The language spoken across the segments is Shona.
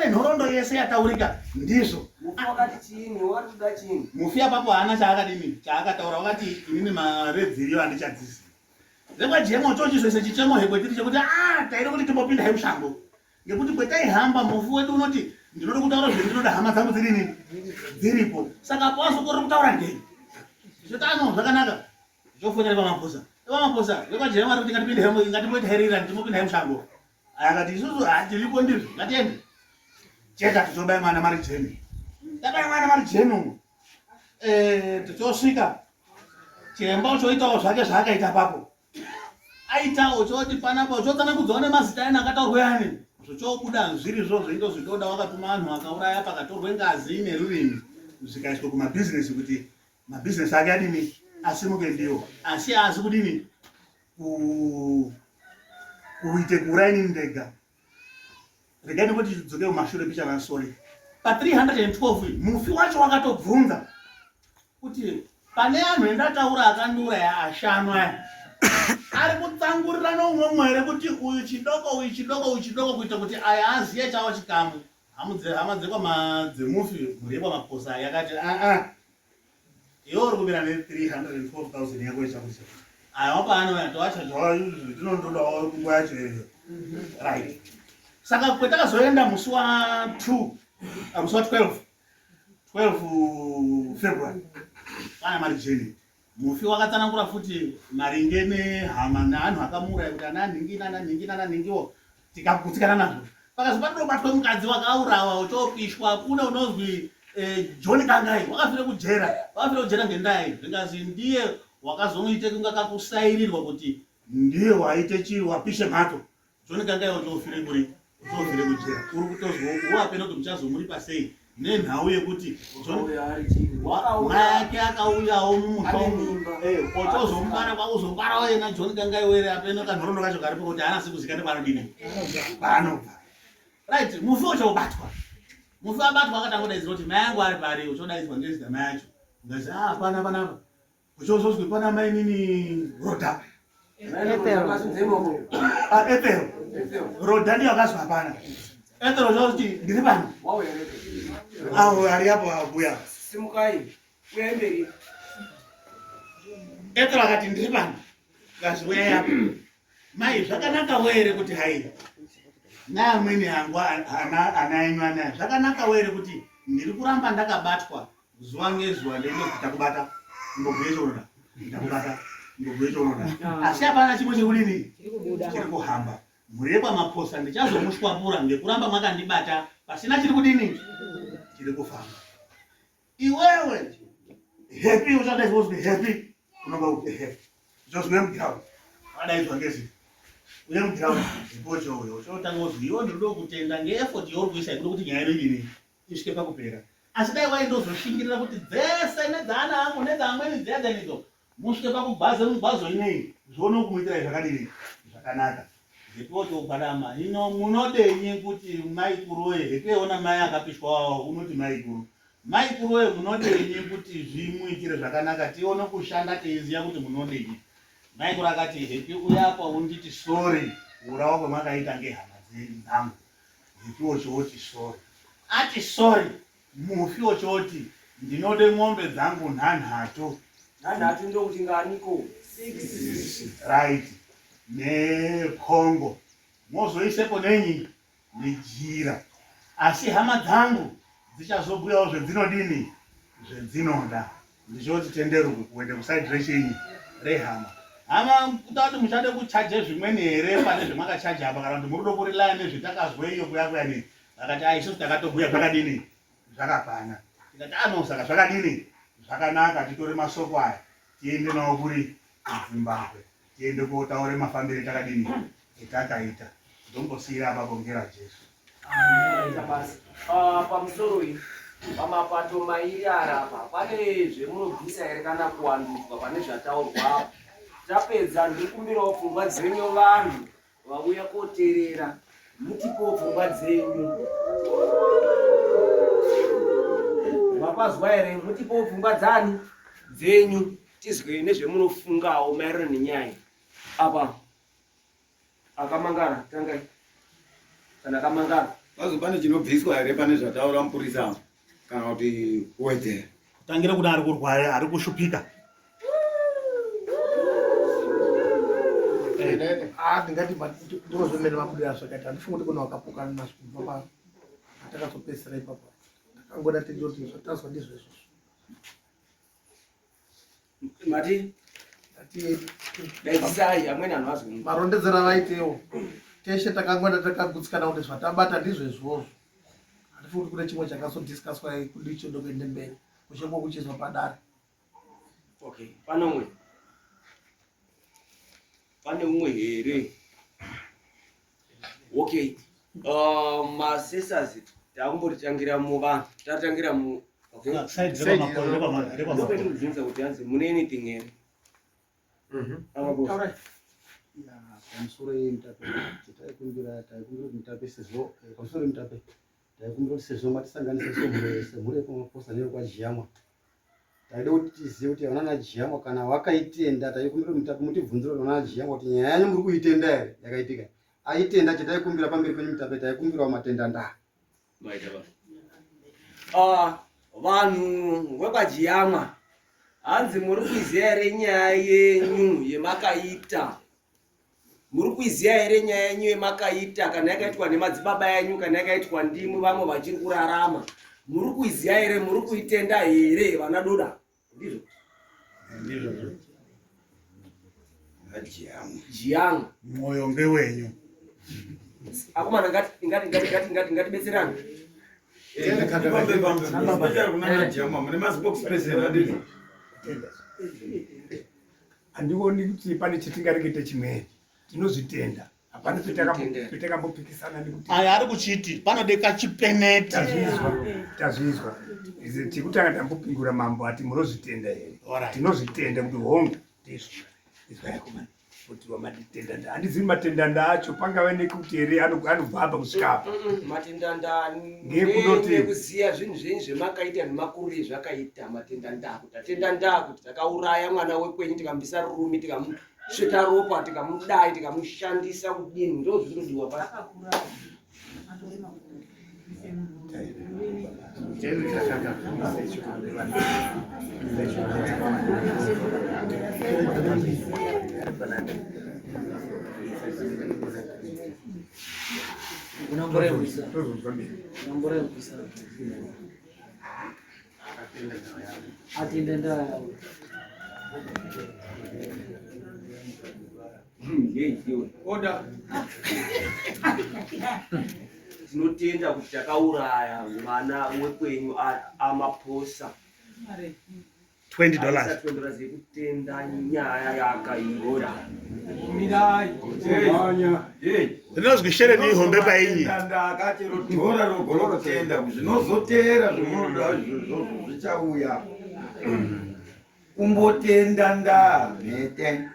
Nenhoroondo yese yataurika ndizvo. Mufi wakati chiini? Wakati kuda chiini? Mufi apapo haana chaakadini chaakataura, wakati inini mare dziriyo handichadzizivi. Vekwajemo chochizoisa chichemo hekwetiri chekuti ah taida kuti timbopinda hemushango ngekuti kwetaihamba mufi wedu unoti ndinoda kutaura zvendinoda hama dzangu dzirini dziripo saka apo wazokorera kutaura ngei zvotano zvakanaka zvofonera vamaposa vamaposa vekwajemo vari kuti ngatipinde hemo ngatimboita herira timbopinda hemushango akati isusu hatiripo ndizvo ngatiende cheka tichobaya mwana mari jeni tabaya mwana mari jeni umu eh, tichosvika chiremba uchoitawo zvake zvaakaita papo aitawo uchoti panapa uchotsanangudzawo nemazita ayani akataurwa yani zvochobuda zvirizvo zvoito zvitoda wakatuma vanhu vakauraya pakatorwe ngazi nerurimi zvikaiswa kumabhizinesi kuti mabhizinesi ake adini asimuke ndiwo asi haasi kudini kuite kuuraya inini ndega regai ndikuti tidzoke kumashure pichana sorry pa 312 mufi wacho wakatobvunza kuti pane anhu endataura akandiuraya ashanu aya ari kutsangurira noumwe here kuti uyu chidoko uyu chidoko uyu chidoko kuita kuti aya aziye chawo chikamu hama dzekwamadzemufi mhuri yekwamaposa yakati aa Iwe uri kumira ne 312,000 yako ichakuisa. Aya wapa anouya toachajawa tinondodawo nguva yacho iyoyo. Right. Saka kwetakazoenda musi wa 2 ah, musi wa 12 12 February pana mari jeni mufi wakatsanangura futi maringe nehama neanhu akamuuraya kuti ana nhingi nana nhingi nana nhingiwo tikagutsikana nazvo pakazi panobatwa mukadzi wakaurawa uchopishwa kune unozwi eh, John Kangai wakafira kujera wakafira kujera ngendaa iyi zvingazi ndiye wakazomuite kunga kakusairirwa kuti ndiye waite chii wapishe mhatso John Kangai uchofire kuri uchofire kujera uri kutozwa uapena kuti muchazomuripa sei nenhau yekuti mai ake akauyawo mumusha eh, otozomubara kwakuzobarawo yena John Kangai were apeno kanhorondo kacho karipo kuti haana sikuzikana kwanodini kwaanobva right mufi uchobatwa mufi abatwa akatangodaidzira kuti mai angu ari pari uchodaidzwa ngezita mai acho ngazi ah pana panapa Uchozozwi pana mainini Rhoda. Ah, Ethel. Rhoda ndiyo akazwa hapana. Ethel uchozoti ndiri pano. Awo ari apo abuya. Simukai. Uyai mberi. Ethel akati ndiri pano. Ngazi uyai apo. Mai zvakanaka were kuti hai. Naamweni angu ana ana enyu anaya zvakanaka were kuti ndiri kuramba ndakabatwa zuva ngezuva ndeinoti takubata mbobhuye chaunoda ndakubata mbobhuye chaunoda asi hapana chimwe chiri kudini chiri kuhamba mhuri yekwamaphosa ndichazomushwapura ngekuramba mwakandibata pasina chiri kudini chiri kufamba iwewe happy uchadaidzwa kuti happy unonga kuti happy zvozvine muground adaidzwa ngezita uye muground zipocho uyo uchotanga kuzwi iwe ndinoda kutenda ngeeffort yauri kuisa ikuda kuti nyaya inodini isvike pakupera asi dai waindozoshingirira kuti dzese nedzaana angu nedzaamweni dziya dzanidzo musvike pakugwaza mugwazo inei zvione kumuitirai zvakadini zvakanaka zepotogwadama hino munodenyi kuti mai kuroye hepeona mai akapishwa wawo unoti mai kuru mai kuroye munodenyi kuti zvimuitire zvakanaka tione kushanda teiziya kuti munodenyi mai kuru akati hepi uyapa unditi sorry kuurawa kwemakaita ngehama dzangu Mufi ochooti sorry. Ati sorry mufi ochooti ndinode mombe dzangu nhanhatu. Nhanhatu ndokuti nganiko? Six. Right. Nekongo. Mozoisepo nenyi? Nejira. Asi hama dzangu dzichazobhuyawo zvedzinodini? Zvedzinoda. Ndichoti tenderuku kuende kuside rechinyi rehama. Hama kuta kuti muchade kuchaje zvimweni here pane zvemakachaja apa kana kuti muri kuda kurilaya nezvetakazwa iyo kuya kuya nei. Vakati ah isusu takatobhuya zvakadini zvakakwana. Tikati ah no saka zvakadini zvakanaka titore masoko aya tiende nawo kuri kuZimbabwe tiende kotaure mafambire takadini etakaita. Ndombosiira apapo ngera Jesu. Aita basa. Ah, pamusoro iyi pamapato mairi arapa pane zvemunobvisa here kana kuwandudzwa pane zvataurwa apa tapedza ndikumbirawo pfungwa dzenyu vanhu vauya koterera mutipowo pfungwa dzenyu mapazwa here mutipowo pfungwa dzani dzenyu tizwe nezvemunofungawo maererano nenyaya apa akamangara tangai kana akamangara. Pazo pane chinobviswa here pane zvataura mupurisa kana kuti kuwedzera? Kutangira kuti ari kurwara ari kushupika. Ah, ndingati ndiko zvemene mabudira zvakaita handifungi kuti kune wakapokana nazvo kubva patakazopedzisira ipapo takangoda tindoti zvatazwa ndizvo izvozvo Mati daidzisai amweni anhu azwe. Marondedzero avaitewo teshe takangoenda takagutsikana kuti zvatabata ndizvo izvozvo. Handifungi kuti kune chimwe chakazodiscuswa kuti icho ndokuende mberi kuchengwa kuchizwa padare. Okay, pane umwe. Pane umwe here? Okay. Masesas takumbotitangira muvanhu. Tatangira mu okay. Ah, side rekwamakore rekwamakore. Ndopetibvunza kuti hanzi mune anything here? Mhm. Taurai. Pamusoro yemutape taikumbira taikumbira kuti mutape sezvo pamusoro yemutape taikumbira kuti sezvo matisanganisa semhuri semhuri yekwaMaposa neyekwaJiyamwa taida kuti tizive kuti vanana Jiyamwa kana vakaitenda taikumbira kuti mutape mutibvunzire kuti vanana Jiyamwa kuti nyaya yanyu muri kuitenda here yakaitika aitenda chetaikumbira pamberi penyu mutape taikumbirawo matenda ndaa Maita basa. Ah, vanhu vekwaJiyamwa hanzi muri kuiziva here nyaya yenyu yemakaita muri kuiziva here nyaya yenyu yemakaita kana yakaitwa nemadzibaba enyu kana yakaitwa ndimwi vamwe vachiri kurarama muri kuiziva here muri kuitenda here vana doda ndizvo Ndizvo. Jiyamwa Mwoyo ngewenyu. Akomana ngati ngati ngati ngati ngati ngatibetserane. Handioni kuti pane chatingarekete chimweni. Tinozvitenda. Hapana petakambopikisana nekuti Aya ari kuchiti panode kachipeneti. Tazvizwa, tazvizwa. Chekutanga tambopingura mambo ati munozvitenda here? Alright. Tinozvitenda kuti hongu ndizvo. Izwai akomana. Kuti wamatenda nda. Handizivi matenda nda acho pangave nekuti here anobva apa kusvika apa. Matenda nda Ngekundoti- nekuziya zvinhu zvenyu zvemakaita nemakurire zvakaita matenda nda kuti tatenda nda kuti takauraya mwana wekwenyu tikamubvisa rurumi tikamusveta ropa tikamudai tikamushandisa kudini ndo zvinodiwa pasi. Order. Tinotenda kuti takauraya mwana wekwenyu aMaphosa. $20. $20 yekutenda nyaya yaakaita. Rinozwi shereni ihombe painyi. Ndakati rodhora rogorotenda zvinozoteera zvemunoda izvozvo zvichauya. Kumbotenda ndaa mhete.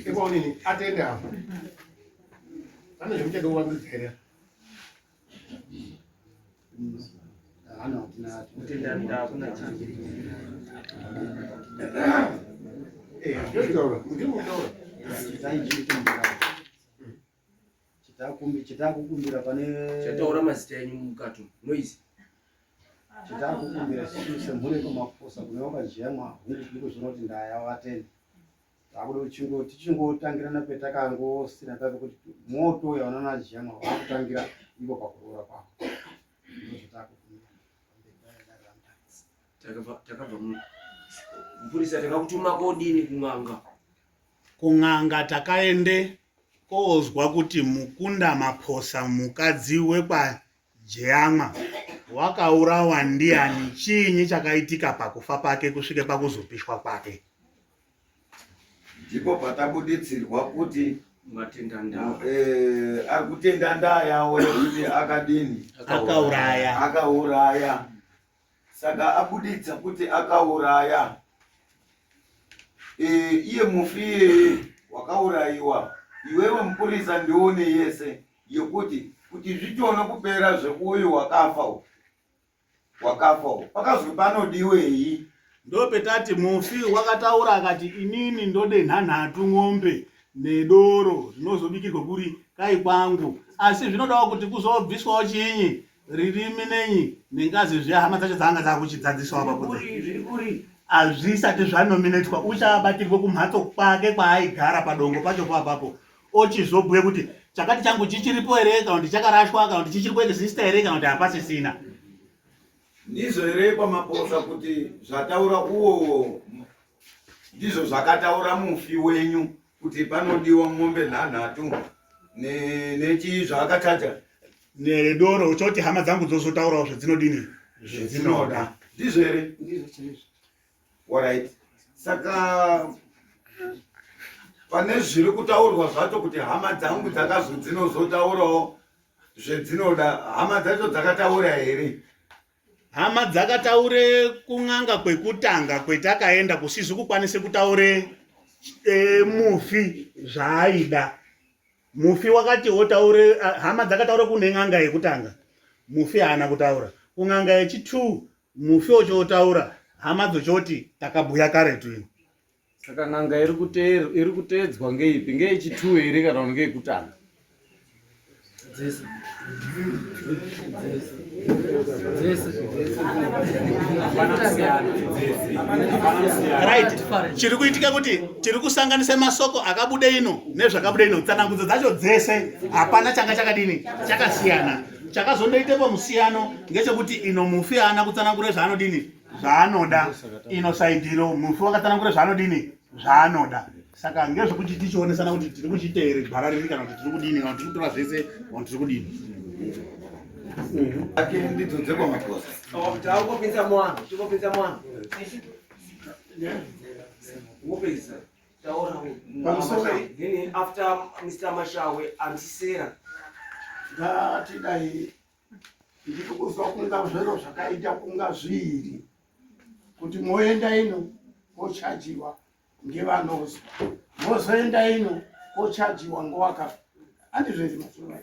Ikonini atende apo. Pane zvemuchada kuvandudzwa here? Hano hatina Kutenda ndaa kuna chii? Eh, ndinotaura. Ndinotaura. Chitakumbira pane Chataura mazita enyu mukati noise. Chitakukumbira sisu semhuri yekwaMaposa kune wakajemwa hungu tiri kuzviona kuti ndaya vatende. Takuda kuti tichingotangirana petakangosina papo kuti moto uya vanana jemwa vakutangira ivo pakuroora kwavo. Ndozvatakukumbira. Takabva takabva mupurisa takakutuma kodini kun'anga? Kun'anga takaende koozwa kuti Mukunda Maphosa mukadzi wekwa Jeyamwa wakaurawa ndiani chiinyi chakaitika pakufa pake kusvike pakuzopishwa kwake. Ndipo patabuditsirwa kuti matenda ndaa. Ari kutenda ndaa yawo yekuti akadini? Akauraya. Akauraya. Saka abuditsa kuti akauraya. Iye mufi iyeye wakaurayiwa iwewe mupurisa ndione yese yekuti kuti zvichiona kupera zveuyu wakafa uyu wakafa uyu pakazwi panodiwei Ndopetati mufi wakataura akati inini ndode nhanhatu ng'ombe nedoro zvinozobikirwa kuri kai kwangu. Asi zvinodawo kuti kuzobviswawo chiinyi ririmi nenyi nengazi zviya hama dzacho dzanga dzakuchidzidzisawo apapo hazvisati zvanominetwa uchabatirwe kumhatso kwake kwaaigara padongo pacho po apapo ochizobhuye kuti chakati changu chichiripo here kana kuti chakarashwa kana kuti chichiri kuexista here kana kuti hapasisina. Ndizvo here kwaMaposa kuti zvataura uwo ndizvo zvakataura mufi wenyu kuti panodiwa mombe nhanhatu nechii zvaakachaja nedoro uchoti hama dzangu dzozotaurawo zvedzinodini zvedzinoda ndizvo here? Ndizvo chaizvo. Alright. Saka pane zviri kutaurwa zvacho kuti hama dzangu dzakazo dzinozotaurawo zvedzinoda hama dzacho dzakataura here? Hama dzakataure kun'anga kwekutanga kwetakaenda kusizi kukwanise kutaure e, mufi zvaaida. Mufi wakati otaure, hama dzakataura kune n'anga yekutanga, mufi haana kutaura. Kun'anga yechi2 mufi ochotaura, hama dzochoti takabhuya karetu ino. Saka n'anga iri kuteedzwa ngeipi? Ngeyechi2 here kana kuti ngeyekutanga? Dzese. Dzese. Dzese. Right. Chiri kuitika kuti tiri kusanganisa masoko akabuda ino nezvakabuda ino, tsanangudzo dzacho dzese hapana changa chakadini chakasiyana. Chakazondoitepo musiyano ngechekuti ino mufi haana kutsanangura zvaanodini zvaanoda, ino saidhiro mufi wakatsanangura zvaanodini zvaanoda. Saka ngezvekuti tichionesana kuti tiri kuchiita here gwara riri kana kuti tiri kudini kana kuti tiri kutora zvese kana kuti tiri kudini. Ake ndidzo dzekwaMaposa. Takupinza mwana, tikupinza mwana. Wopedza. Taura. Pamusoro. Then after Mr. Mashawe antisera. Ngatidai ndiri kuzwa kunga zviro zvakaita kunga zviiri kuti moenda ino kochajiwa ngevanozwa mozoenda ino kochajiwa ngowakafa andizvo here masoro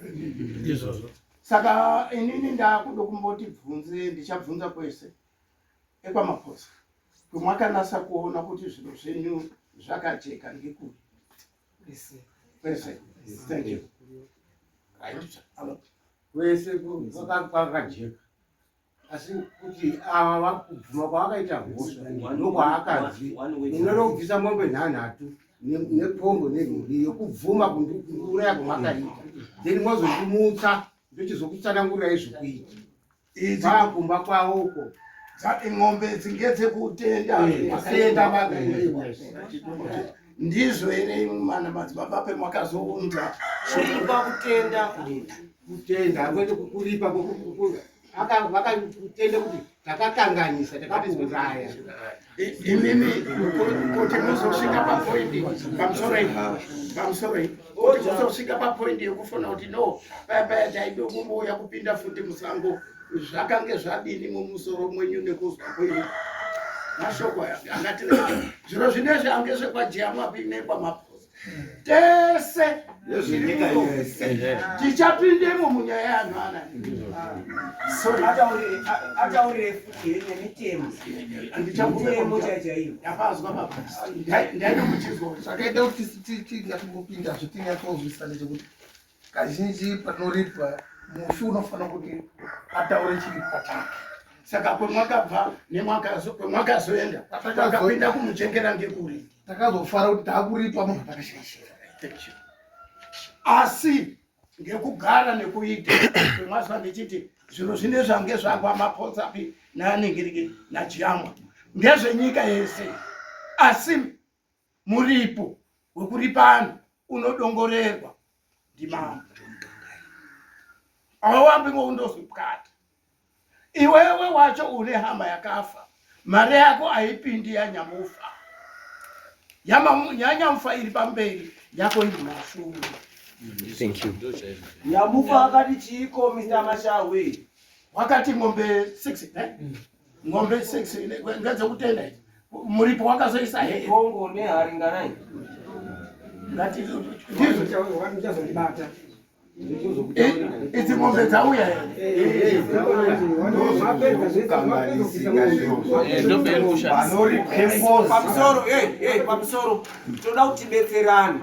Ndizvozvo. Saka inini ndakuda kumboti bvunze, ndichabvunza kwese ekwaMaphosa kwemwakanasa kuona kuti zviro zvenyu zvakajeka ngekuri kwese. Thank you. Right. Hello. Kwese kwakajeka, asi kuti ava vakubvuma kwavakaita mhosva ndokwaakadzi unoda kubvisa mombe nhanhatu nepombo nenhuri yekubvuma kundiuraya kwamakaita, then mozondimutsa ndochizokutsanangurirai zvekuita Idzi vakumba kwavo uko. Dzati ng'ombe idzi ngedzekutenda. Tenda. Ndizvo here mana madzibaba pemwakazounza Kuripa kutenda. Kutenda kwete kuripa, vakatenda kuti takakanganisa, takakuuraya. Imimi kuti muzosvika papoindi pamusoro iyi, pamusoro iyi, kuti muzosvika papoindi yekufona kuti no paya paya taide kumbouya kupinda futi musango, zvakange zvadini mumusoro mwenyu nekuzwa kwenyu mashoko aya angati zviro zvinezvi ange zvekwaJiyamwapi nekwaMaphosa tese Nezvenyika yese. Tichapindemo munyaya yeanhu ana. Sorry. Ataurire futi nemitemo. Mitemo chaiyo. Ndapazwa baba, ndainokuchizwa. Zvakaita kuti tingatimbopinda zvetinyatsouzwisisa ndechekuti kazhinji panoripwa mufi unofanira kuti ataure chiripwa chake. Saka kwemwakabva nemwakazoenda kwakapinda kumuchengera ngekuri? Takazofara kuti taakuripa munhu atakashaishira. Asi ngekugara nekuita kwemwazuva ndichiti zviro zvine zvange zvakwa Mapotsapi naningiriki naJiyamwa ngezvenyika yese, asi muripo wekuripa anhu unodongorerwa ndimambo, awambi ngoundozwi pwata. Iwewe wacho une hama yakafa, mari yako haipindi yanyamufa. Yanyamufa iri pamberi, yako iri mashure. Thank you. Nyamufa akati chiiko, Mr. Mashawe? Wakati ng'ombe 6 eh? Ng'ombe 6 ngedzekutenda idzi. Muripo wakazoisa here? Kongo neharinganai. Ngati ndizvo. Ndichazondibata. Idzi ng'ombe dzauya here? Pamusoro, pamusoro. Toda kuti tibetserane.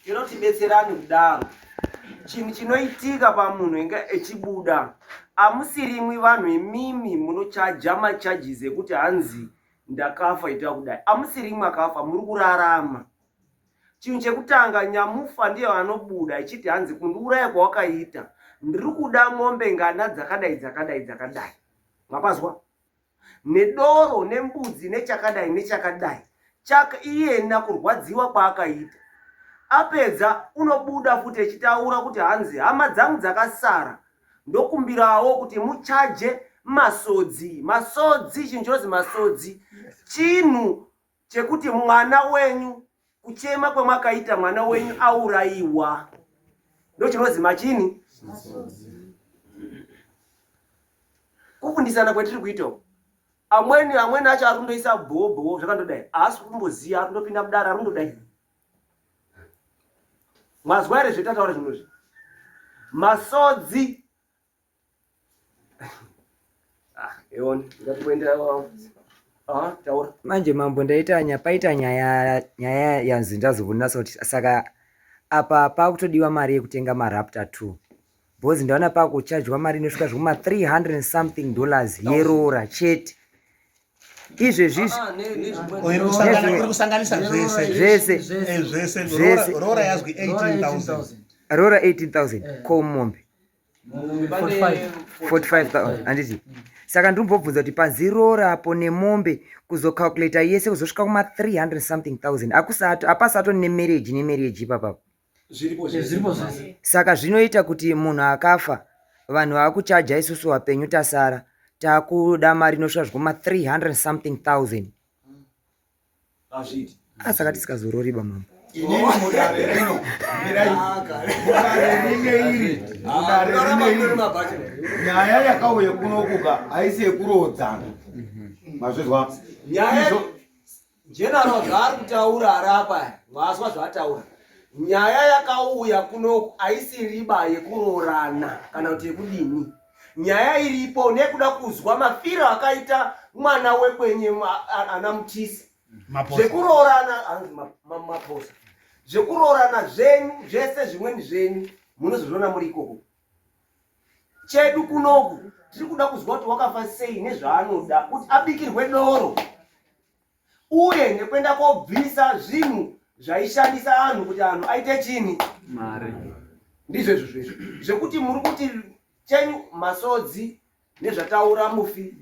Toda kuti tibetserane kudaro. Chinhu chinoitika pamunhu inga echibuda amusirimwi vanhu imimi munochaja macharges ekuti hanzi ndakafa ita kudai. Amusirimwi akafa muri kurarama. Chinhu chekutanga nyamufa ndiye anobuda echiti hanzi kundiuraya kwawakaita ndiri kuda mombe ngana dzakadai dzakadai dzakadai. Mapazwa? Nedoro nembudzi nechakadai nechakadai chak iyena kurwadziwa kwaakaita. Apedza unobuda futi echitaura kuti hanzi hama dzangu dzakasara ndokumbirawo kuti muchaje masodzi. Masodzi chinhu chinonzi masodzi chinhu chekuti mwana wenyu kuchema kwamakaita mwana wenyu aurayiwa ndochinozi machini kufundisana kwetiri kuita uku amweni amweni acho ari kundoisa bhobho zvakandodai haasi kumboziva ari kundopinda mudare ari kundodai mazwa here zvetataura zvinozvi masodzi Ah, ah, manje mambo ndaita nya paita nyaya nyaya yanzi ndazobonasa kuti saka apa pakutodiwa mari yekutenga maraptor 2 because ndaona pakuchajwa mari inosvika zvekuma 300 and something dollars yeroora chete izvezvi ah, kusanganisa zvese zvese eh, zvese roora yazwi 18000 roora 18000 eh. ko mombe 45000 handiti saka ndiri kumbobvunza kuti panzi roora apo nemombe kuzocalculata yese kuzosvika kuma 300 something thousand akusato apasato nemarriage nemarriage ipapapo saka zvinoita kuti munhu akafa vanhu vakuchaja isusu vapenyu tasara takuda mari inosvika zvekuma 300 something thousand Hazviiti. Ah, saka tisikazorori ba mambo. Inini mudare rino, mirai. Mudare rine iri, mudare rine iri. Nyaya yakauya kunokuka haisi yekuroodzana. Mazvizwa? Nyaya General zvaari kutaura arapa mwazwa zvaataura. Nyaya yakauya kunoku haisi riba yekuroorana kana kuti yekudini. Nyaya iripo nekuda kuzwa mafiro akaita mwana wekwenye ana Mutisi. Zvekuroorana hanzi maposa. Zvekuroorana zvenyu zvese zvimweni zvenyu munozozviona muri ikoko. Chedu kunoku tiri kuda kuzwa kuti wakafa sei nezvaanoda kuti abikirwe doro uye nekuenda kobvisa zvinhu zvaishandisa anhu kuti anhu aite chini mari ndizvo izvo zvezvo zvekuti muri kuti chenyu masodzi nezvataura mufi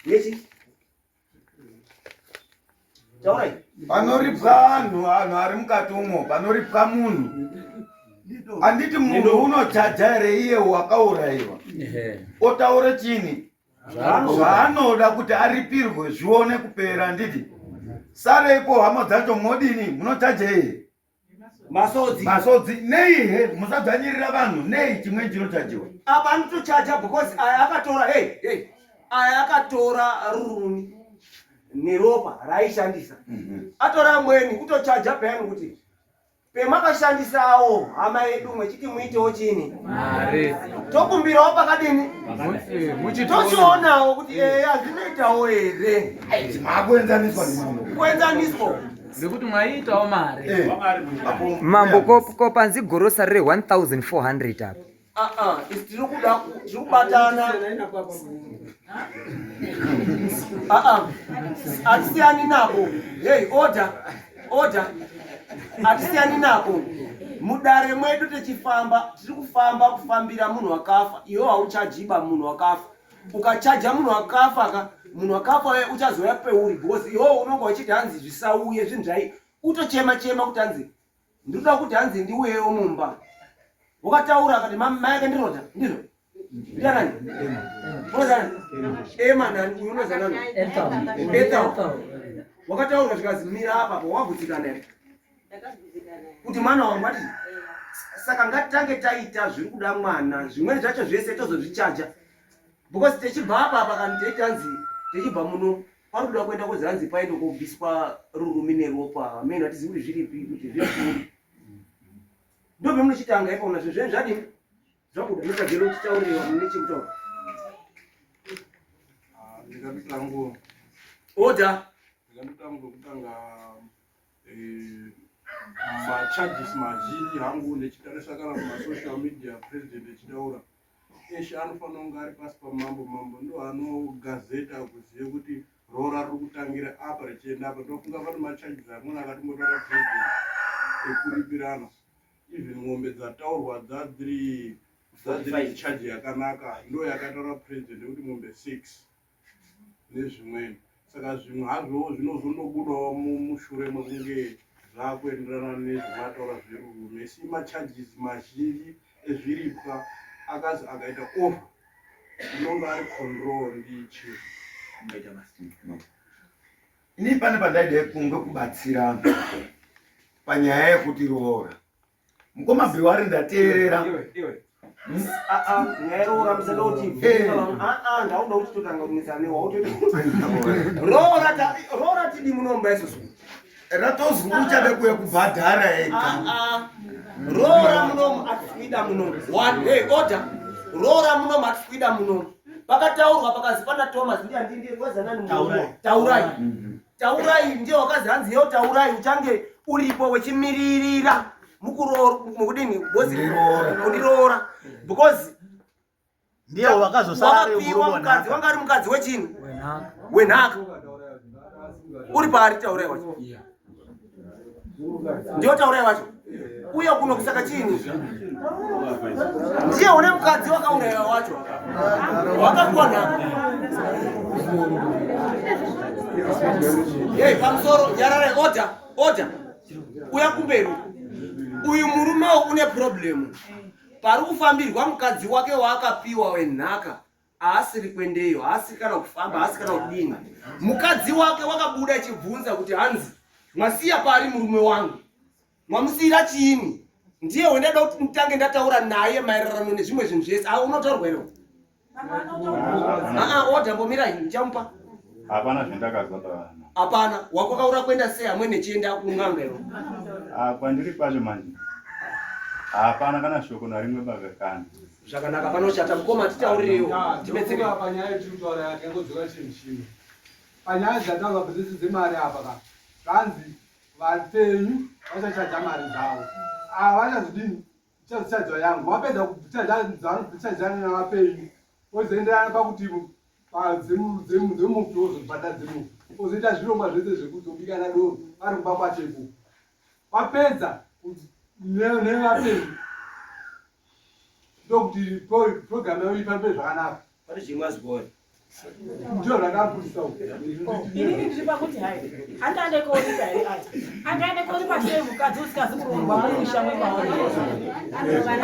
nechi taurai panoripwa vanhu vanhu ari mukati umo panoripwa munhu handiti munhu unochaja here iye wakaurayiwa otaura chini zvaanoda kuti aripirwe zvione kupera handiti sareipo hama dzacho modini munochajei masodzi masodzi nei he musadzvanyirira vanhu nei chimwe chinochajiwa apa anotochaja because aya akatora hey, hey. aya akatora rurumi neropa raaishandisa mhm. atora amweni kutochaja peyani kuti pemakashandisawo hama yedu mwechiti muitewo chini mari tokumbirawo pakadini tochionawo kuti eya zvinoitawo here makuenzaniswa ndimambo kuenzaniswa nekuti mwaiitawo mari eh, mambo ko panzi gorosa riri 1400 apa ah, ah, tiri kuda tiri kubatana ah, hatisiyani nako hey order order hatisiyani nako mudare mwedu tichifamba tiri kufamba kufambira munhu wakafa iwe hauchajiba munhu wakafa ukachaja munhu wakafa ka munhu wakafa uye uchazouya peuri because iwewe unonga uchiti hanzi zvisauye zvinhu zvai utochema chema kuti hanzi ndinoda kuti hanzi ndiuyewo mumba wakataura akati mai ake ndiroda ndizvo ndianani unozanani ema nani uyu unozanani ethel wakataura zvikazi mira apa pa wagutsikana here kuti mwana wangu ati saka ngatitange taita zviri kuda mwana zvimweni zvacho zvese tozozvichaja because techibva apa apa kana teiti hanzi techibva muno pari kuda kuenda kuzi hanzi paende kobviswa rurumi neropa hameno hatizivi kuti zviripi kuti zviri kuri ndopemunochitanga ipona zvinhu zvenyu zvadini zvabuda mutagero titauriwa mune chekutaura ah, ndingatangu order ndingatangu kutanga eh, Macharges mazhinji hangu ndichitarisa kana kumasocial media president echitaura eshe anofanira kunge ari pasi pamambo. Mambo ndo anogazeta kuzive kuti roora riri kutangira apa richienda apa. Ndofunga pane macharges amweni akatimbotaura president ekuripirana even mombe dzataurwa dzadziri dzadziri charge yakanaka ndo yakataura president yekuti mombe 6 nezvimweni saka zvimwe hazvo zvinozondobudawo mushure mekunge zvakuenderana nezvemataura zverurume si macharges mazhinji ezviripwa akazi akaita over unonge ari control ndichi ini pane pandaida kunge kubatsira panyaya yekuti roora Mukoma Bhiwari ndateerera. Iwe iwe. Ah ah, nyaya roora musada kuti eh. ah ah ndauda kuti totanga kunetsa newe wautoita. Roora ta roora tidi munomba isusu. Ratozwi uchada kuya kubhadhara ega. Ah ah. Roora munomu atikuida munomu. One hey order. Roora munomu atikuida munomu. Pakataurwa pakazi pana Thomas ndiye ndiye wazanani munomu. Taurai. Mm -hmm. Taurai ndiye wakazi hanzi yeo Taurai uchange uripo wechimiririra mukudini kundiroora because ndiye wakazosara wakapiwa mukadzi wanga ari mukadzi wechini wenhaka uri paari Taurai wacho ndiyo Taurai wacho uye kuno kusaka chini ndiye une mukadzi wakauraya wacho wakakuwa nhaka hey, pamusoro nyarare oda oda uya kumberi uyu murume une problemu pari kufambirwa mukadzi wake waakapiwa wenhaka haasiri kwendeyo haasiri kana kufamba haasi kana kudini mukadzi wake wakabuda achibvunza kuti hanzi mwasiya pari murume wangu mwamusiyira chiini ndiye wendada kuti nditange ndataura naye maererano nezvimwe zvinhu zvese a unotaurwa here aa oda mbomira ndichamupa hapana zvendakazwa pavana hapana wakwakaura kuenda sei amwene chienda kun'anga iwe ah, kwandiri kwacho manje hapana kana shoko narimwe baka kana zvakanaka panoshata mukoma titaurirewo tibetsere panyaya yetiri kutaura yakangodzoka chinhu chimwe panyaya dzataurwa bhizisi dzemari apa ka zvanzi vapenyu vachachaja mari dzavo ava vachazodini ichazochajwa yangu vapedza kuchajana navapenyu ozoenderana pakuti dzemufi wozobhadha dzemufi ozoita zvirongwa zvese zvekuzobikana doro vari kumba kwacheku vapedza nevapenyu ndokuti program yavo ifambe zvakanaka pane zvimwe azigona ndio zvandakabudisa inini ndiri pakuti hai angaende kooripa here aya angaende kooripa sei mukadzi usikazi kuroorwa mumusha mwemaona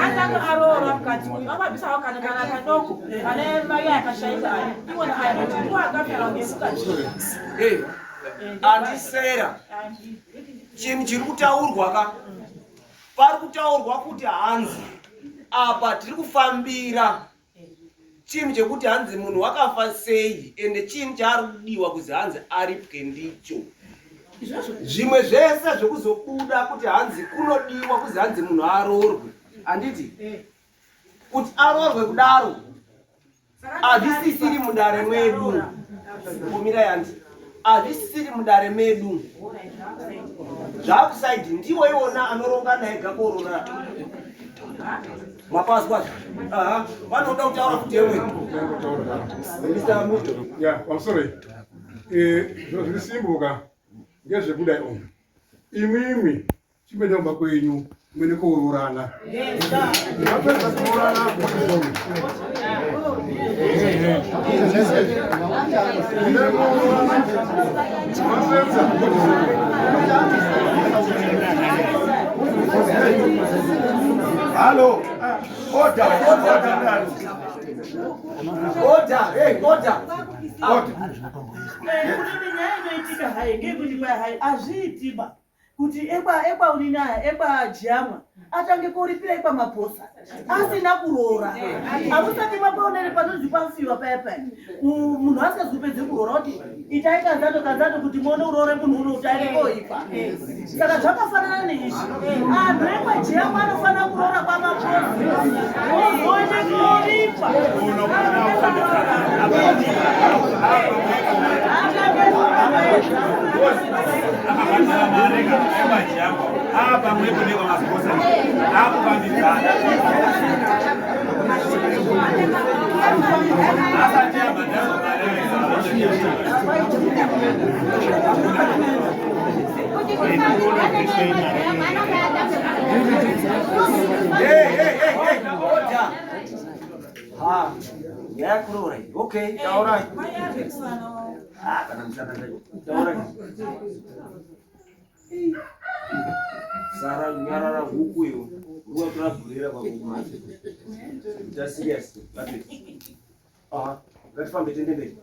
angange aroora mukadzi uyu amabvisawo kana kana kadoko ane mai akashaika aya iwona aya kuti ndiwo akafira ngemukadzi uyu andisera chinhu chiri kutaurwa ka pari kutaurwa kuti hanzi apa tiri kufambira chinhu chekuti hanzi munhu wakafa sei ende chinhu chaari kudiwa kuzi hanzi aripwe ndicho zvimwe zvese zvekuzobuda kuti hanzi kunodiwa kuzi hanzi munhu aroorwe handiti kuti aroorwe kudaro hazvisisiri mudare mwedu kumira yandi hazvisisiri mudare medu zvakusaidi ndiwo iwona anorongana ega korora mapazwa vanoda kutaura kuti emwe pamusoro eh, zviro zviri simbuka ngezvekudai umu imwimwi Chimboenda kumba kwenyu mwene kooroorana. Mapedza kuroorana mapedza. Halo. Order, order. Order, hey, order. Order. Kune nyaya inoitika hai ngekuti kwai hai azviitiba kuti ekwa ekwa uninaya ekwa jiyamwa atange koripira ekwa maphosa asina kuroora hamusati mapaonere panonzi pafiwa paya paya munhu asikazi kupedze kuroora kuti itai kanzato kanzato kuti muone uroore munhu uno kuti aende koipa saka zvakafanana neizvi anhu ekwa jiyamwa anofanira kuroora kwamaphosa ozoende koripa pamwepo nekwamaziposa akufambidzana asati abhadharwa mari. Ha, nyaya yekuroora iyi. Okay, taurai. Ah, kana musana taurai. Sara nyarara huku iyo. Ruwa turabhurira kwakumasa. Ita serious. Ngati. Aha, ngatifambe tiende mberi.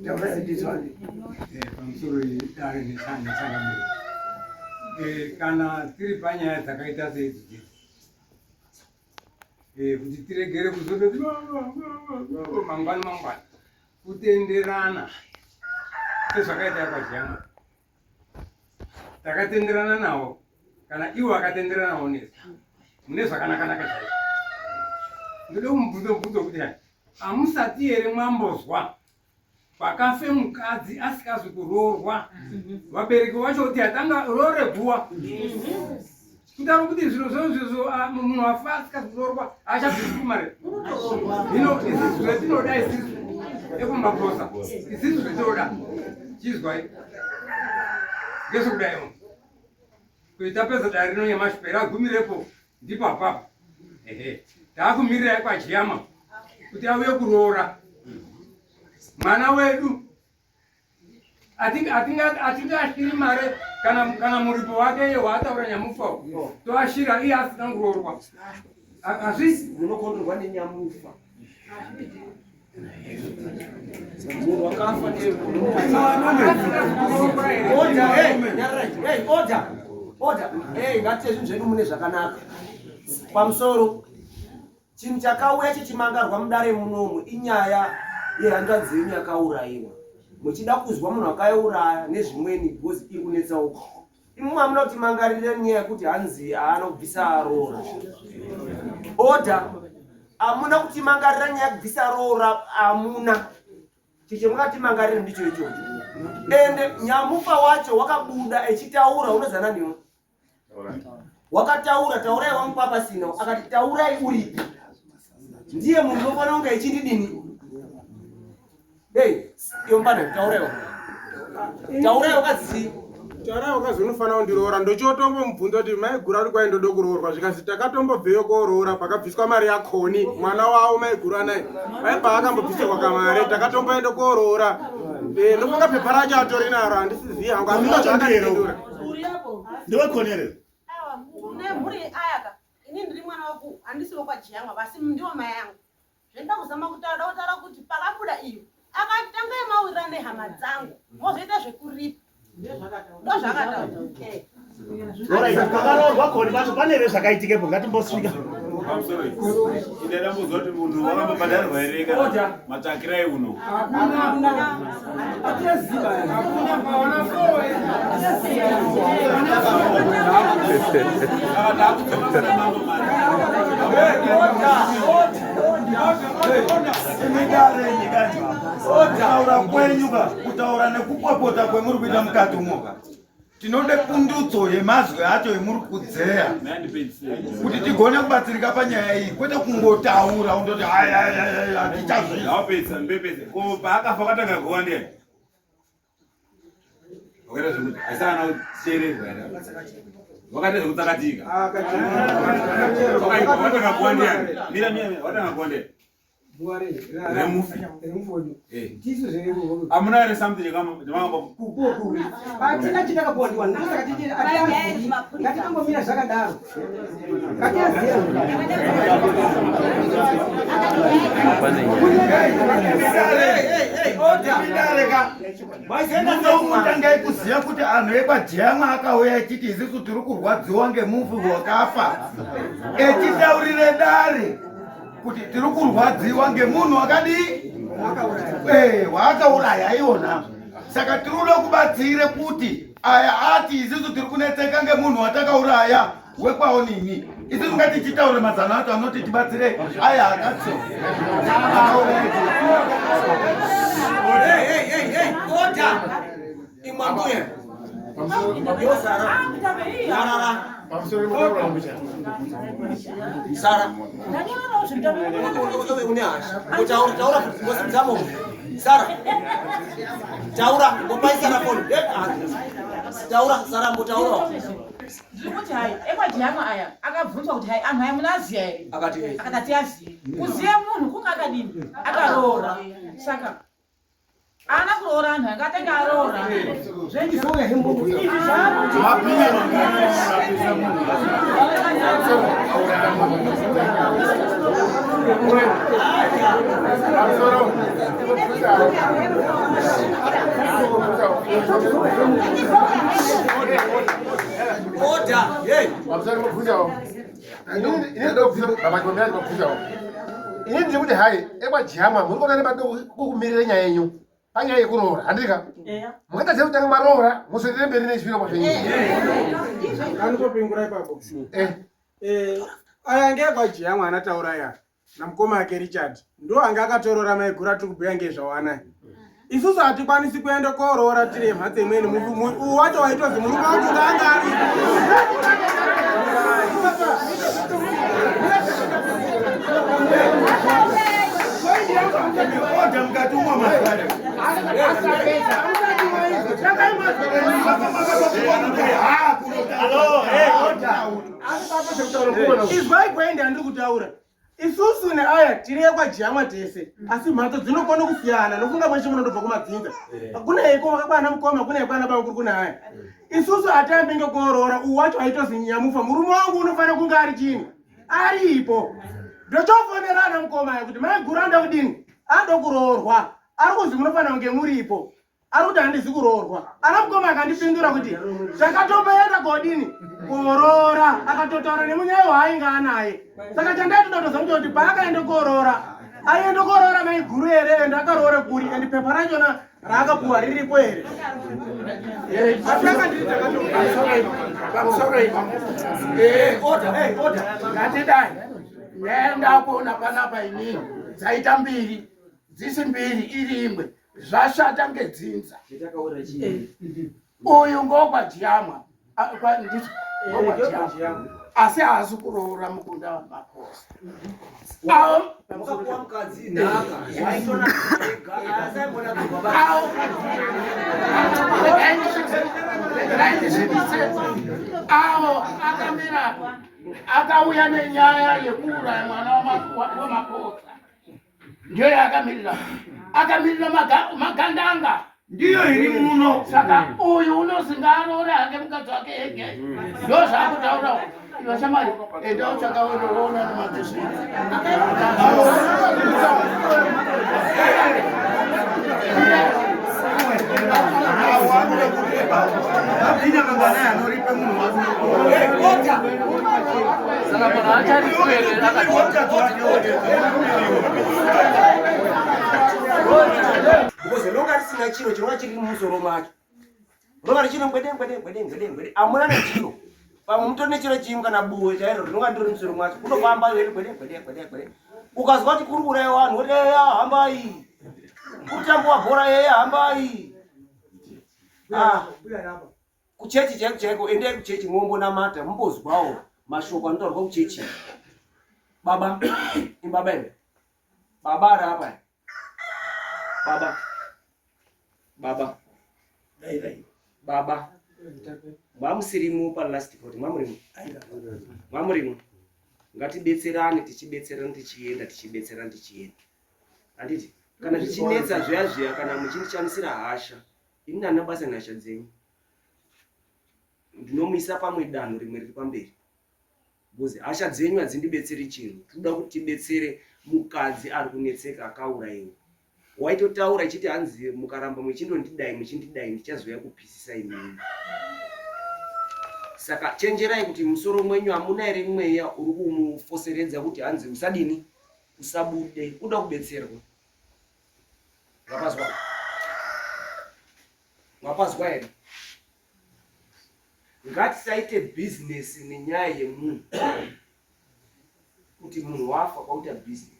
Taurai ndizvani. Pamusoro dare nechangamire. Kana tiri panyaya dzakaita seidzi dzidzi kuti tiregere kuzototi mangwani mangwani kutenderana sezvakaita kwajama takatenderana nawo kana iwo akatenderanawo nesu mune zvakanakanaka chaizvo. Ndoda kumubvunza mubvunzo wekuti hai, hamusati here mwambozwa pakafe mukadzi asikazi kuroorwa, vabereki vacho kuti atanga roore guwa, kutaura kuti zviro zvozvizvo munhu afa asikazi kuroorwa achabvisi kumari? Hino isisu zvetinoda isisu ekumaposa, isisu zvetinoda chizwai ngezvekudaiwo kuti tapedza dare rino nyamashi peragumirepo ndipo apapo. Ehe, taakumirira kwachiyama kuti auye kuroora mwana wedu. Atingaashiri mare kana muripo wake iye waataura nyamufa toashira iye asina kuroorwa, hazvisi. Munokondorwa nenyamufa. Munhu wakafa. Order, order. Hey, ngatiite zvinhu zvedu mune zvakanaka. Pamusoro, chinhu chakauya chichimangarwa mudare munomu inyaya yehanzvadzi yenyu yakaurayiwa, muchida kuzwa munhu akaiuraya nezvimweni, because iri kunetsa uko. Imwe hamuna kuti mangarire nyaya yekuti hanzi haana kubvisa roora. Order, hamuna kuti mangarira nyaya yekubvisa roora, hamuna chiche mukati mangarire ndicho ichocho. Ende nyamufa wacho wakabuda echitaura, unozana niwo wakataura, taurai wamupa pasina, akati taurai uripi, ndiye munhu unofanira kunge echindidini. Hey, yombana taurai, taurai wakazii. Taurai wakazi unofanira kundiroora. Ndochotombomubvunza kuti maiguru ari kwai ndodo kuroorwa, zvikasi takatombobveyo kooroora pakabviswa mari yakoni mwana wavo maiguru anai vai paakambobvisirwa kamare takatomboenda kooroora. Ndofunga pepa racho atori naro, handisizivi hangu, asi ndozvaakandipindura. Ndewekonere. Kune mhuri ayaka, ini ndiri mwana waku, handisi wokwajiyamwa, basi ndiwo mai yangu. Zvenda kuzama kutaura, kutaura kuti pakabuda iyo akati tangai mawirirana nehama dzangu mozoita zvekuripa, ndozvakataura. Alright, pakaroorwa koni pacho pane here zvakaitikepo? Ngatimbosvika. Pamusoro, ine dambudziko kuti munhu wakambobhadharirwa here kana matsvakirai uno? Hakuna pawana sowe. Saka takudzokera mambo mari. Imidare nyikati kutaura kwenyu ka, kutaura nekupopota kwemuri kuita mukati umoka, tinode pundutso yemazwi acho emuri kudzeya kuti tigone kubatsirika panyaya iyi, kwete kungotaura undoti hatichazvi. Ndapedza, ndopedza. Ko paakafa katanga kuwa ndiani? Wakaita zvekuti asana kuchererwa here? Wakaita zvekutsakatika. Wakaipa, watanga kuwa ndiani? Mira, mira, mira, watanga kuwa ndiani? Remufi. Amuna here something chamakamba? Hatina chitakapuwa, ndosaka titi ngatitongomira zvakadaro, ngatiaziva. Idareka munomutangai kuziva kuti anhu ekwajeyamwa akauya echiti isisu tiri kurwadziwa ngemufi wakafa, echitaurire dare kuti tiri kurwadziwa ngemunhu wakadii, waakauraya iwona, saka tiri kuda kubatsire kuti aya ati isisu tiri kunetseka ngemunhu watakauraya wekwawo nini. Isisu ngatichitaure mazano acho anoti tibatsire aya akatso. Hey, hey, hey, hey, order. Imwambuye. Yosara. Nyarara. Sara. Une hasha. Taura taura futi ngosimudza maoko. Sara. Taura ngopai Sara phone. Taura Sara mbotaura. Ndiri kuti hai ekwajiyamwa aya akabvunzwa kuti hai anhu aya munoaziya here? Akati eh. Akati atiaziye. Kuziya munhu kunge akadini? Akaroora. Saka Ana kuroora anhu anga atanga aroora. Order, hey. Ini ndiri kuti hai ekwajama muri kuona nepanokumirira nyaya yenyu panyaya yekuroora handika mukaita sekutanga maroora muzoendere mberi nezviro kwazvenyu. Anotopingura ipapo. Eh, aya ngeekwajiyamwa anataura aya namukoma ake Richard ndo anga akatorora maiguru atiri kubhuya ngezvawo anaya. Isusu hatikwanisi kuenda kooroora tiri mhatso imweni. Uwu wacho waitozi murume wacho anga ari Order mukati umwa mazana. Izwai kwaende andiri kutaura. Isusu neaya tiri ekwajiyamwa tese, asi mhatso dzinokona kusiyana nokunga mweshe munondobva kumadzinza. Kune iko kwana mukoma, kune kwana bamukuru, kune aya. Isusu hatiambi ngekuoroora. Uwu wacho aitozi nyamufa murume wangu unofanira kunge ari chini aripo. Ndochofonera ana mukoma aya kuti maiguru anoda kudini, anoda kuroorwa, ari kuzi munofanira kunge muripo, ari kuti handizi kuroorwa. Ana mukoma akandipindura kuti takatomboenda kodini kuroora, akatotaura nemunyai waainge anaye. Saka chandaitoda kutoziva kuti paakaenda kuroora, aienda kuroora maiguru here, ende akaroora kuri, ende pepa rachona raakapuwa riripo here? Asi akanditi Pamusoro ngatidai nyaya ndakuona panapa inini dzaita mbiri dzisi mbiri iri imwe zvashata ngedzinza. Uyu ngokwajiyamwa ngokwajiyamwa, asi haasi kuroora mukunda wamaposa. Wakapuwa mukadzi nhaka. Waitona ega. Avo akamira akauya nenyaya yekuuraya mwana wamaposa, ndiyo yaakamirira, akamirira magandanga. Ndiyo iri muno. Saka uyu unozi ngaaroore hake mukadzi wake ege, ndo zvaakutaura. Iwe shamwari, enda utsvaka wenoona nemadziso. Mabhinya mangwanai anoripa munhu. Saka munhu acharipo here akati Because rinonga risina chiro chinonga chiri mumusoro macho, rinonga richine ngwede ngwede ngwede ngwede ngwede, amuna nechiro. Pamwe mutori nechiro chimwe kana buwe chairo rinonga ndiri musoro mwacho, kunofamba riri gwede gwede gwede gwede. Ukazwa kuti kuri kuuraya vanhu, woti eya hambai, kutambiwa bhora, eya hambai. Ah, kuchechi chaiko chaiko, endai kuchechi muombonamata, mumbozwawo mashoko anotaurwa kuchechi. Baba imbaba iwe, baba ari apa, baba, baba, baba, mamusirimo palast vote, mamurimo, mamurimo. Ngatibetserane, tichibetserana tichienda, tichibetserana tichienda, handiti? Kana zvichinetsa zviya zviya, kana muchindishandisira hasha, ini handina basa nehasha dzenyu. Ndinomuisa pamwe danho rimwe riri pamberi, because hasha dzenyu hadzindibetseri chinhu. Tinoda kuti tibetsere mukadzi ari kunetseka akaurayiwa. Waitotaura ichiti hanzi mukaramba muchindondidai muchindidai, ndichazouya kupisisa imini. Saka chenjerai kuti musoro mwenyu hamuna here mweya uri kumufoseredza kuti hanzi usadini, usabude, uda kubetserwa. Mapazwa, mapazwa here? Ngatisaite bhizinesi nenyaya yemunhu, kuti munhu wafa kwakuita bhizinesi.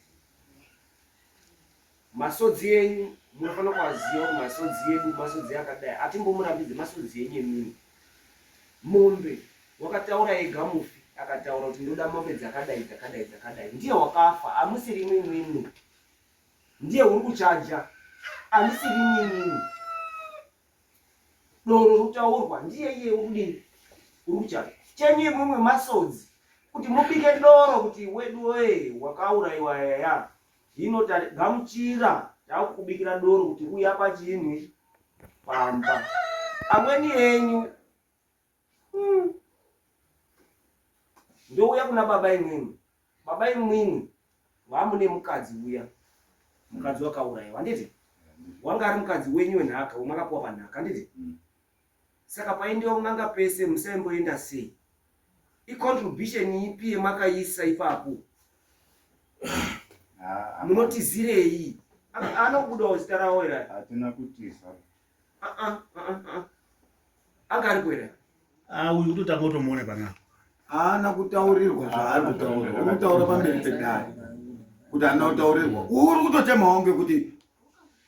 Masodzi enyu munofanira kuaziva kuti masodzi edu masodzi akadai, atimbomurambidze masodzi enyu emini. Mombe Wakataura ega mufi akataura kuti ndoda mombe dzakadai dzakadai dzakadai. Ndiye wakafa amusiri imwi imwimwi. Ndiye uri kuchaja amusiri imwi imwimwi. Doro rutaurwa ndiye iye uri kudini uri kuchaja. Chenyu imwimwi masodzi kuti mubike doro kuti wedu wee wakauraiwa yaya. Hino gamuchira takukubikira doro kuti uya pachini pamba. Amweni enyu Ndouya kuna baba imwimwi. Baba imwimwi vamune mukadzi uya. Mukadzi wakauraiwa handiti? Wanga ari mukadzi wenyu wenhaka wamakapuwa panhaka handiti? Saka paendiwa kun'anga pese musaimboenda sei? Icontribution ipi yemakaisa ipapo? Munotizirei? Anobudawo zita rawo here? Hatina kutiza. Ah, ah, ah, anga aripo here? Ah, uyu kutotanga kutomuona panapa. Haana kutaurirwa zvaari kutaura. Uri kutaura pamberi pedare kuti haana kutaurirwa. Uri kutotemawo ngekuti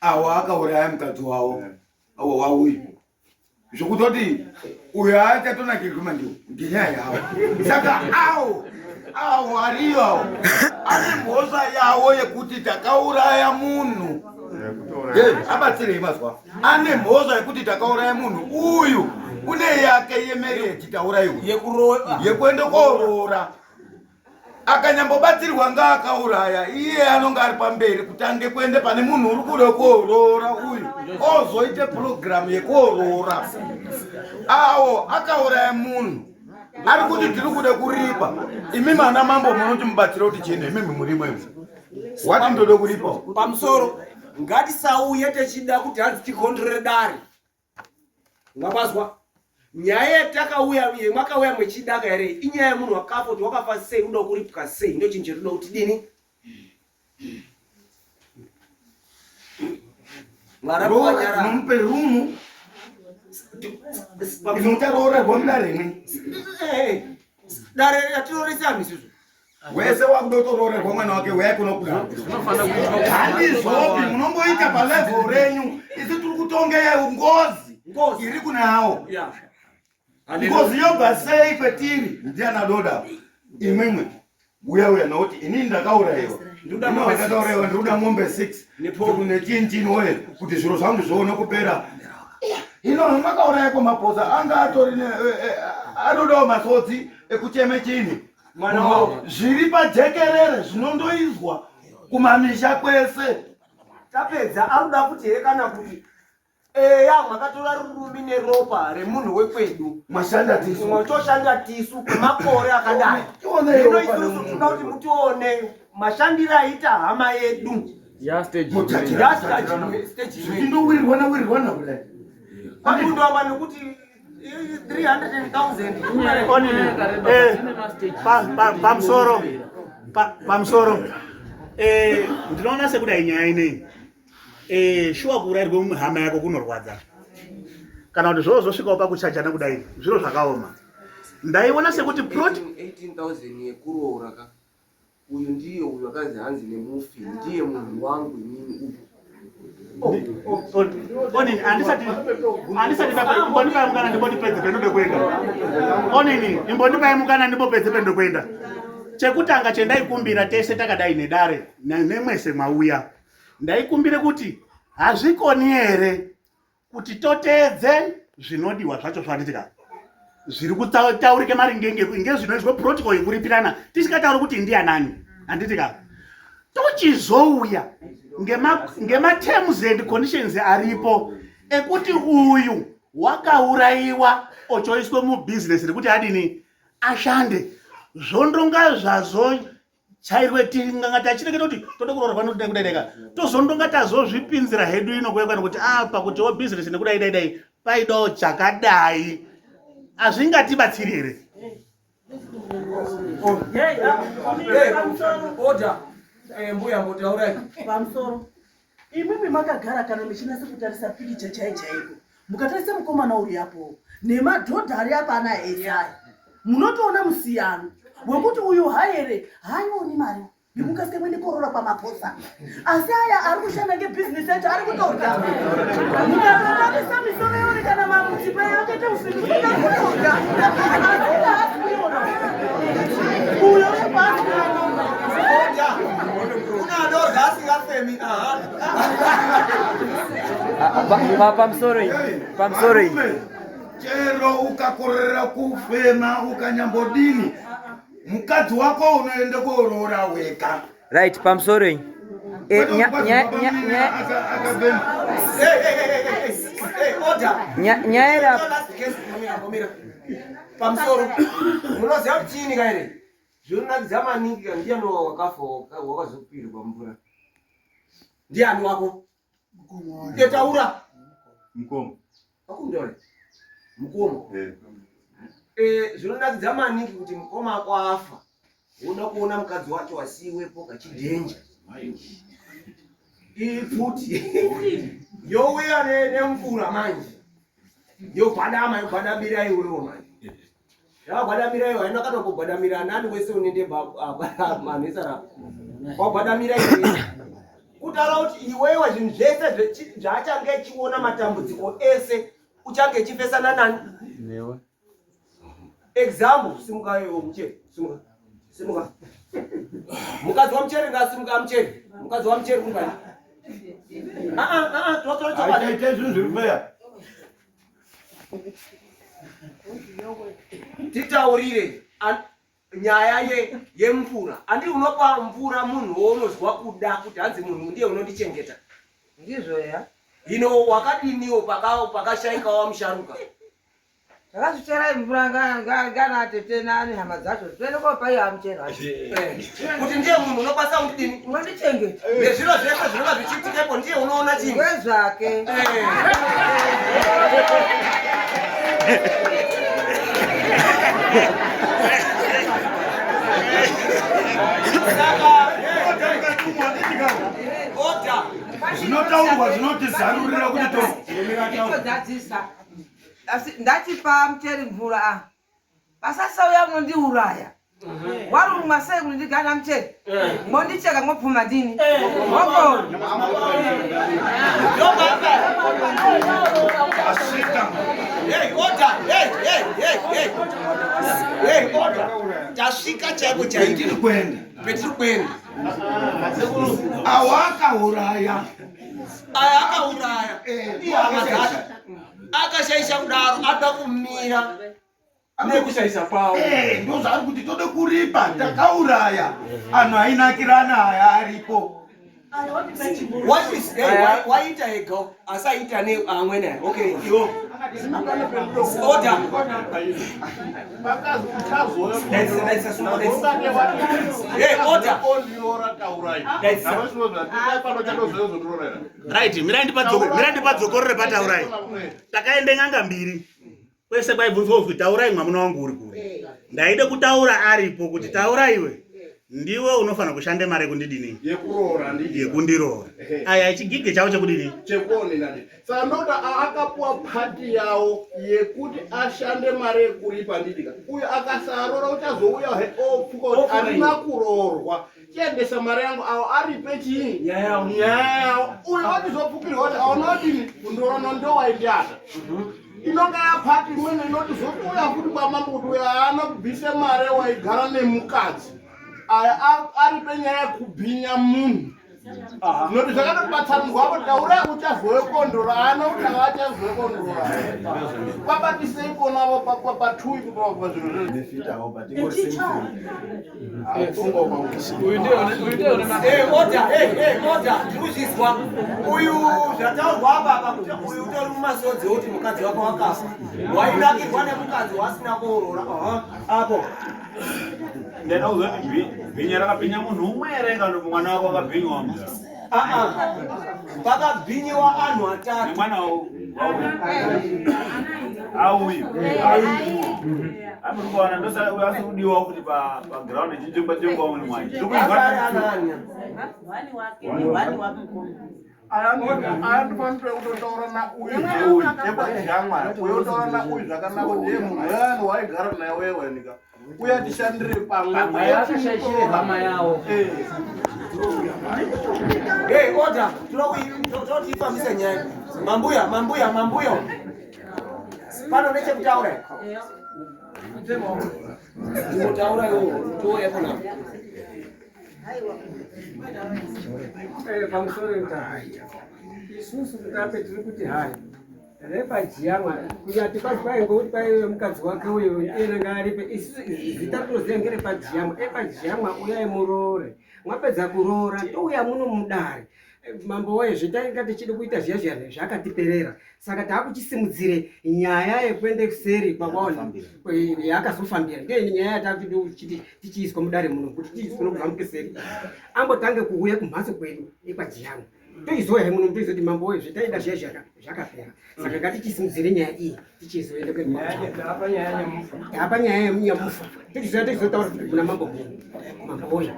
awo akauraya mukadzi wawo awo wauyu zvokutoti uyo achatonakirwi manje ngenyaya yawo. Saka awo awo ariyo awo ane mhosva yawo yekuti takauraya munhu. Abatsirei mazwa ane mhosva yekuti takauraya munhu uyu une yake yemereji tauraiwa yekuenda kooroora akanyambobatsirwa ngaakauraya iye anonga ari pamberi kutange kuende pane munhu uri kuda kooroora uyu ozoite purogiramu yekuoroora awo akauraya munhu ari kuti tiri kuda kuripa imi mana mambo munoti mubatsire kuti chini imimi murimo imi wati ndoda kuripa pamusoro ngatisauye techida kuti hanzi tikondrere dare mwapazwa nyaya yatakauya yemakauya mwechidaka here inyaya yemunhu wakafa kuti wakafa sei unoda kuripwa sei ndo chinhu chetinoda kuti dini Mupe rumu inotaroorerwa mudare imwe dare ratinoresa anhu isusu wese wakuda kutoroorerwa mwana wake uyai kuno kudaro handizvopi munomboita palevel renyu isu tiri kutonga ngozi iri kunawo ngozi yobva sei kwetiri ndiana doda imwimwe uya uya nokuti inini ndakaurayiwa ndakaurayiwa ndikuda mombe 6 nechinchini woye kuti zviro zvangu zvione kupera hino makauraya kwamaposa anga atori eh, eh, anodawo masodzi ekucheme chini mwana wavo zviri pajekerere zvinondoizwa kumamisha kwese tapedza arikuda kuti here kana kuti eya makatora rurumi neropa remunhu wekwedu mashanda tisu toshanda tisu kwemakore akadai hino isusu tinoda kuti mutione mashandiro aita hama yedu zvichindowirirwana wirirwana kudai kwakundoamba nekuti 300,000 eh, pamusoro pamusoro eh, ndinoona sekudai nyaya ineyi eh, shuwa kuurairwe hama yako kunorwadza kana kuti zvozosvikawo pakuchajana kudai zviro zvakaoma ndaiona sekuti 18000 yekuroora ka uyu ndiye uyu akanzi hanzi nemufi ndiye munhu wangu inini uyu onini andisati andisati imbondipai mukana ndimbondipedze pendode kuenda onini imbondipai mukana ndimbopedze pendode kuenda chekutanga chendaikumbira tese takadai nedare nemwese mwauya ndaikumbire kuti hazvikoni here kuti toteedze zvinodiwa zvacho zvanditika zviri kutaurike maringe ngezvinoizwa protocol yekuripirana tisikatauri kuti ndianani handitika tochizouya ngematerms and conditions aripo ekuti uyu wakauraiwa ochoiswe mubhizinesi rekuti adini ashande zvondonga zvazo chairwe tinganga tachireketa kuti toda kuroora pano kudai kudai ka tozondonga tazozvipinzira hedu ino kuya kwani kuti apa ah, kuti wo business nekudai dai dai paidawo chakadai hazvingatibatsiri here eh, mbuya mbotaurai pamusoro imimi makagara kana michinasa kutarisa pikicha chai chaiko mukatarisa mukomana uri apo nemadhodha ari apa ana ese aya munotoona musiyano wekuti uyu haere haaioni mari yekukasika kuende korora kwamaposa asi aya ari kushanda ngebhizinesi yacho ari kutorya mukatotarisa misoro yori kana mamutsipa yakaita usiku kutorya asi Kuna anorya asingafemi. Aha. Pamusoro iyi, pamusoro iyi. Chero ukakorera kufema ukanyambodini, mukadzi wako unoenda kooroora wega. Right, pamusoro iyi. Akafema. Hey, hey, hey, hey, hey. Hey, order. Nyaya iri apa. Last case, mira, mira. Pamusoro. Munoziva kuti chiini kaere? Zvinonakidza maningi kana ndiani wakafa wakazopirwa mvura. Ndiani wako? Taura. Mukoma. Akundore. Mukoma. Eh. Zvinonakidza maningi kuti mukoma ako afa. Woda kuona mukadzi wacho wasiiwepo kachidhenja. Ipfuti. Youya nemvura manje. Yogwadama yogwadamira iwewo manje. Yakagwadamira iwe haina kana kugwadamira nani wese unende manhesara. Wagwadamira iwe. Kutaura kuti iwewe zvinhu zvese zvaachange echiona matambudziko ese uchange echifesana nani? Newe. Example, simuka iwe mucheri, simuka. Simuka. Mukadzi wamucheri ngasimuka mucheri. Mukadzi wamucheri kungani? Ah ah ah, totora chokwadi. Aitaita zvinhu zviri fair. Titaurire nyaya yemvura. Andi unopa mvura munhu wounozwa kuda kuti hanzi munhu ndiye unondichengeta. Ndizvo ya. Hino wakadiniwo pakashaika wamusharuka? Takazvichera mvura ngana tete nani hama dzacho. Toende kopa iye amuchero acho. Kuti ndiye munhu unokwanisa kundidini? Unondichengeta. Nezviro zvese zvinonga zvichiitikepo ndiye unoona chinhu. Ngezvake. Zvinotaurwa zvinotizarurira kuti to Nditodzadzisa. Asi ndatipa mucheri mvura ah. Pasasauya munondiuraya. Warurumwa sei kunondigana mucheri? Mondicheka mopfuma ndini. Mokoro. Hey, order. Hey, hey, hey, hey. Hey, order. Tasvika chaiko chaiko. Petiri kuenda. Petiri kuenda. Awa akauraya. Aya akauraya. Ihama dzacho. Akashaisha kudaro ada kumira nekushaisha kwawo. Ndo zvaari kuti tode kuripa takauraya anhu ainakirana aya aripo. What is hey, waita ega asaita ne amweni aya. Okay, iwo. Order. Hey, order. Right, mirai ndipadzokore pataurai. Takaende n'anga mbiri. Kwese kwaibvunzwa kuti taurai mwamuna wangu uri kure. Ndaide kutaura aripo kuti taura iwe. Ndiwe unofanira kushanda mari yekundidini? Yekuroora ndii. Yekundiroora. Aya ichigige chavo chekudini? Chekuonera ndi. Saka ndokuti akapuwa pati yawo yekuti ashande mari yekuripa ndidika. Uyo akasarora uchazouya he opfuka kuti handina kuroorwa. Chiendesa mari yangu awo aripe chii? Nyaya yawo. Uyo wachizopfukirwa kuti aona kudini kundiroora nondowaindiata. Inonga yapati imweni inoti zotouya futi kwamambo kuti uyo haana kubvisa mari waigara nemukadzi. Aya aripe nyaya yekubhinya munhu. Noti zvakatobatsanirwa apo taura uchazowekondora haana kuti havachazowekondora. Kwabatisei konavo patui kupa zviro Hey, order, hey, hey, order. Ndiri kuzvizwa. Uyu zvataurwa apa apa kuti uyu utori mumasodzi oti mukadzi wako wakafa. Wainakirwa nemukadzi wasina kuroora. Aha, apo. Ndaida kuzoti bhinya rakabhinya munhu umwe here kana kuti mwana wako akabhinywa mudhara? Ah, ah. Pakabhinyiwa anhu atatu. Nemwana auyu. Amuri kuwana ndosaka uyu asi kudiwa kuti paground echinzvimbo chengwa umwe mwayi. Aya ndinofanira kutotaura nauyu ekwajamwa uyo otaura nauyu zvakanaka kuti ye munhu weyani waigara naye wewenika uya tishandire pamwe. Aya akashaishire hama yawo. Hey, order. Toti ifambise nyaya. Mambuya, mambuya, mambuya. Pano nechekutaura. Ndinotaura iwo touya panapa. Eh, pamusoro mutape isusu mutape tiri kuti hai repajiyamwa kunyati kwazi kwai ngokuti kwai mukadzi wake uyo iyena ngaaripe isusu zita rinoziva ngerepajiyamwa epajiyamwa uyai muroore mwapedza kuroora touya muno mudare mambo woye zvetainga tichida kuita zviya zviya zvakatiperera saka taakuchisimudzire nyaya yekuende kuseri kwakwaona yaakazofambira ndiyo nyaya yatakuti tichiiswa mudare muno kuti tichiiswa nokubva mukeseri ambotange kuuya kumhatso kwedu ekwajiyangu toizoya muno toizoti mambo woye zvetaida zviya zviya zvakapera saka ngatichisimudzire nyaya iyi tichizoenda kwetapa nyaya yemufa tichizoya tichizotaura kuti kuna mambo mambo woye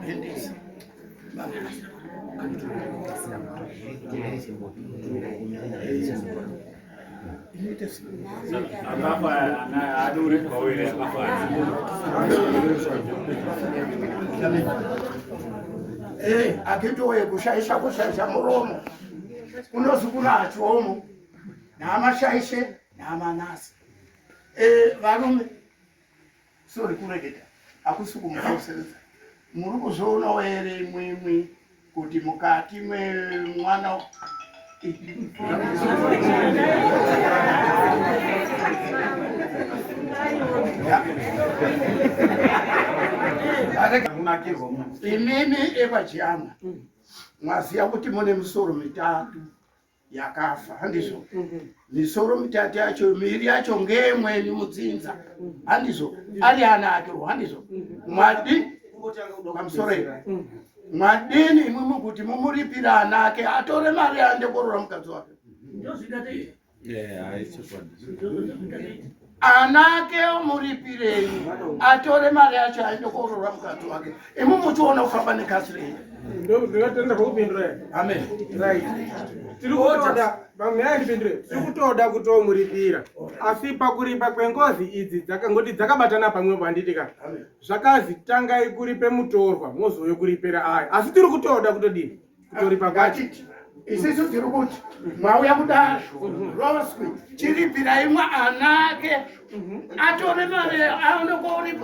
Eh, akitowe kushaisha kushaisha muromo unozi kuna chiomo namashaishe namanasi eh, varume Sorry kureketa hakusi kumufoseredza. Muri kuzvionawo here imwimwi kuti mukati memwana imimi ekwajiyama mwaziya kuti mune misoro mitatu yakafa handizvo misoro mitatu yacho miiri yacho ngeyemwenyu mudzinza handizvo ari ana akerwo handizvo mwadi pamusoro iyi mwadini imwimwi kuti mumuripire ana ake atore mari aende korora mukadzi wake Anake omuripirei atore mari yacho aende koorora mukadzi wake imi muchiona kufamba nekasi rei ndingatenda kwakupindura amen right tiri kutoda vamwe ndipindure tiri kutoda kutomuripira asi pakuripa kwengozi idzi dzakangoti dzakabatana pamwepo handiti ka zvakazi tangai kuripe mutorwa mozouye kuripira aya asi tiri kutoda kutodini kutoripa kwacho isisu tiri kuti mwauya kudaro roswi chiripirai mwaanake atore mari aone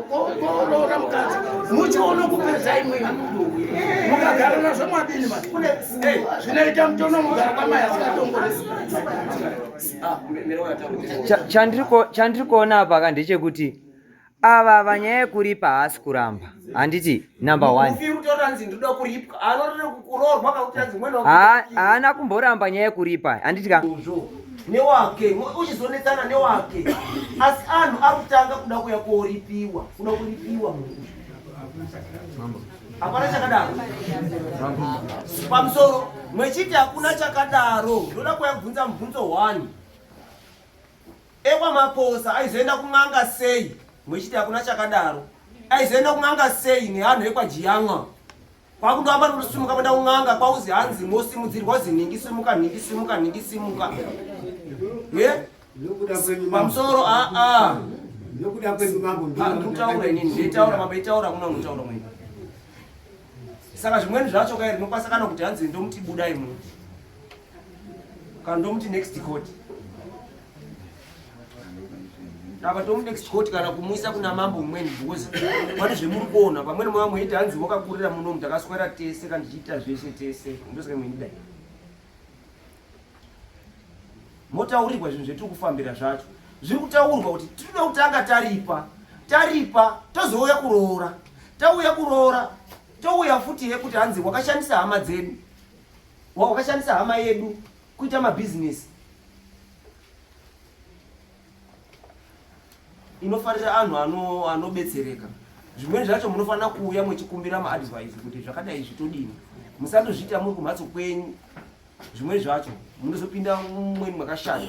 kooroora mukadzi muchiona kupedza imwini mukagara nazvo mwadini ma zvinoita mutono mugara kwamai asikatongoresi chandiri kuona apa ka ndechekuti ava vanyaya yekuripa haasi kuramba handiti number one haana kumboramba nyaya yekuripa handiti ka newake uchizonetsana newake asi anhu ari kutanga kuda kuya koripiwa kuda kuripiwa munhu hapana chakadaro pamusoro mwechiti hakuna chakadaro ndoda kuya kubvunza mubvunzo one EkwaMaposa aizoenda kun'anga sei mwechiti hakuna chakadaro aizoenda kun'anga sei neanhu ekwaJiyamwa kwakundoamba nokutosimuka kuenda kun'anga kwauzi hanzi mosimudzirwa zi nhingi simuka nhingi simuka nhingi simuka ye pamusoro aa nokuda kwenyu mambo ndikutaura inini ndeitaura mambo itaura kuna unotaura mwene saka zvimweni zvacho kai rinokwanisa kana kuti hanzi ndomuti budai muno kana ndomuti next court apa tomu next court kana kumuisa kuna mambo umweni because pane zvemuri kuona pamweni mava muiti hanzi wakakurira munomu takaswera tese kana tichiita zvese tese ndosaka mweni dai motaurirwa zvinhu zvetiri kufambira zvacho zviri kutaurwa kuti tinoda kutanga taripa taripa tozouya kuroora tauya kuroora touya futi yekuti hanzi wakashandisa hama dzedu wakashandisa hama yedu kuita mabhizinesi inofarira anhu anobetsereka zvimweni zvacho munofanira kuuya muchikumbira maadvise kuti zvakadai zvitodini musandozviita muri kumhatso kwenyu zvimweni zvacho munozopinda mumweni mwakashata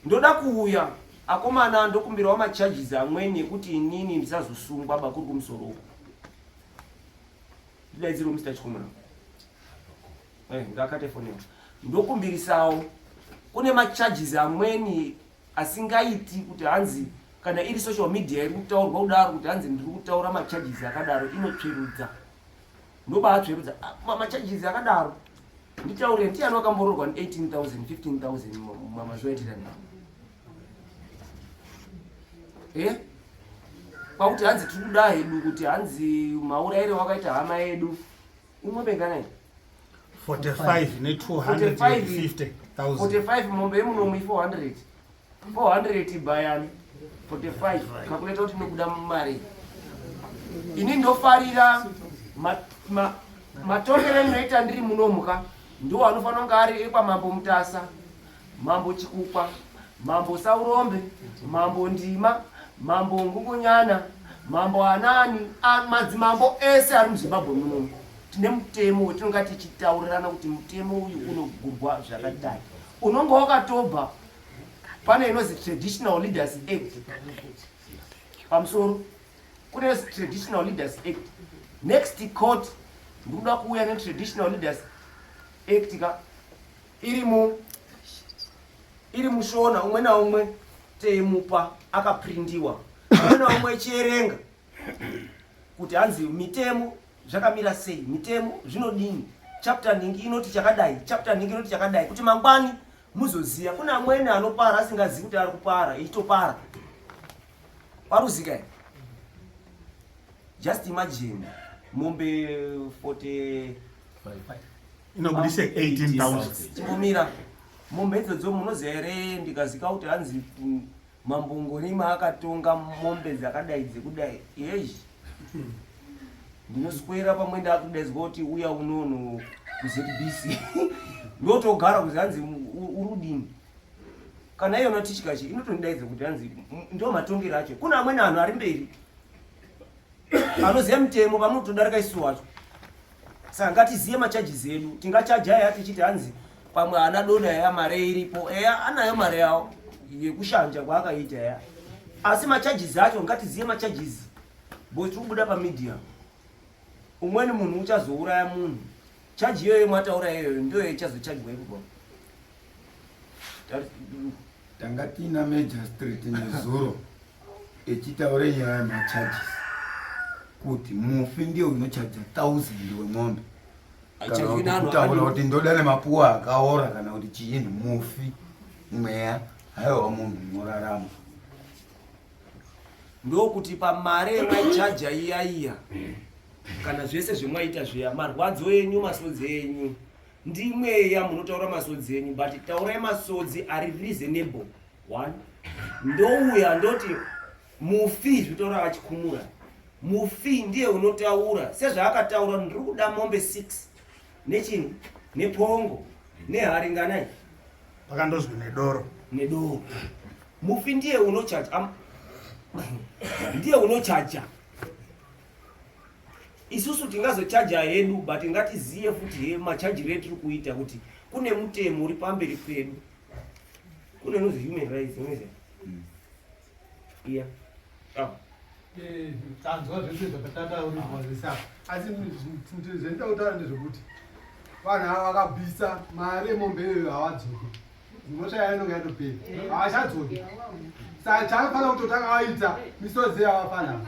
ndoda kuuya akomana ndokumbirawo macharges amweni ekuti inini ndisazosungwa bakuri kumusoro uko ndidaidzirwe mr chikomana eh, ngakate foni yangu ndokumbirisawo kune macharges amweni asingaiti kuti hanzi kana iri social media iri kutaurwa kudaro kuti hanzi ndiri kutaura macharges akadaro inotsverudza ndobaatsverudza ah, macharges akadaro nditaure ndiani wakambororwa 18000 15000 mazuva etira eh? Kwakuti hanzi tiri kuda hedu kuti hanzi maurayire wakaita hama yedu. Imombe nganai? 45 ne 250,000. 45 mombe yemunomu i400. 400 bayani 45 calculate kuti inobuda mari. Ini ndofarira matongero endinoita ndiri munomu ka ndiwo anofanira kunge ari ekwamambo Mutasa, Mambo Chikukwa, Mambo Saurombe, Mambo Ndima, Mambo Ngungunyana, Mambo anani, madzimambo ese ari muZimbabwe munomu. Tine mutemo wetinonga tichitaurirana kuti mutemo uyu unogurwa zvakadai. Unonga wakatobva pane inonzi Traditional Leaders Act pamusoro kune inonzi Traditional Leaders Act. Next court ndikuda kuuya neTraditional Leaders Act ka iri mu iri mushona umwe naumwe teimupa akaprindiwa umwe naumwe echierenga kuti hanzi mitemo zvakamira sei mitemo zvinodini chapter nhingi inoti chakadai chapter nhingi inoti chakadai kuti mangwani muzoziva kune amweni anopara asingazivi kuti ari kupara echitopara paruzika here just imagine mombe 45 inobudisa 18000 chimbomira mombe idzodzo munoziva here ndikazika kuti hanzi mambo Ngorima akatonga mombe dzakadai dzekudai yezhi ndinoswera pamwe ndakudaidzwa kuti uya unono kuZBC ndotogara kuzi hanzi uri kudini kana iyona tichikachi inotondidaidza kuti hanzi ndo matongero acho kune amweni anhu ari mberi anoziva mitemo vamutodarika isu wacho saka ngatizive macharges edu tingachaja eya tichiti hanzi pamwe ana doda eya mari iripo eya anayo mari yawo yekushanja kwaakaita eya asi macharges acho ngatizive macharges because tiri kubuda pamedia umweni munhu uchazouraya munhu chaji iyoyo mwataura iyoyo ndiyo ichazochajwa ikupa Tanga tiina Major Street nezuro echitaura nyaya yemacharges kuti mufi ndiye unochaja 1000 wemombe kana kutaura kuti ndoda nemapuwa akaora kana kuti chiini mufi mweya haiwa munhu unorarama ndokuti pamari yemaichaja iya iya kana zvese zvemwaita zviya marwadzo enyu masodzi enyu ndimweya munotaura masodzi enyu but taurai masodzi ari reasonable one ndouya ndoti mufi zvitaura achikumura mufi ndiye unotaura sezvaakataura ndiri kuda mombe 6 nechini nepongo nehari nganai pakandozwi nedoro nedoro mufi ndiye unochaja ndiye unochaja Isusu tingazochaja hedu but ngatiziye futi he machajire etiri kuita kuti kune mutemo uri pamberi pedu. Kune inonzi human rights unoziva? Iya. Ah. Eh, tanzwa zvese zvatataurirwa zvese apa asi zvendida kutaura ndezvekuti vanhu ava vakabvisa mari yemombe iyoyo havadzoki mhosva yayo inonge yatopera havachadzoki saka chaanofanira kutotanga vaita misodzi yavafana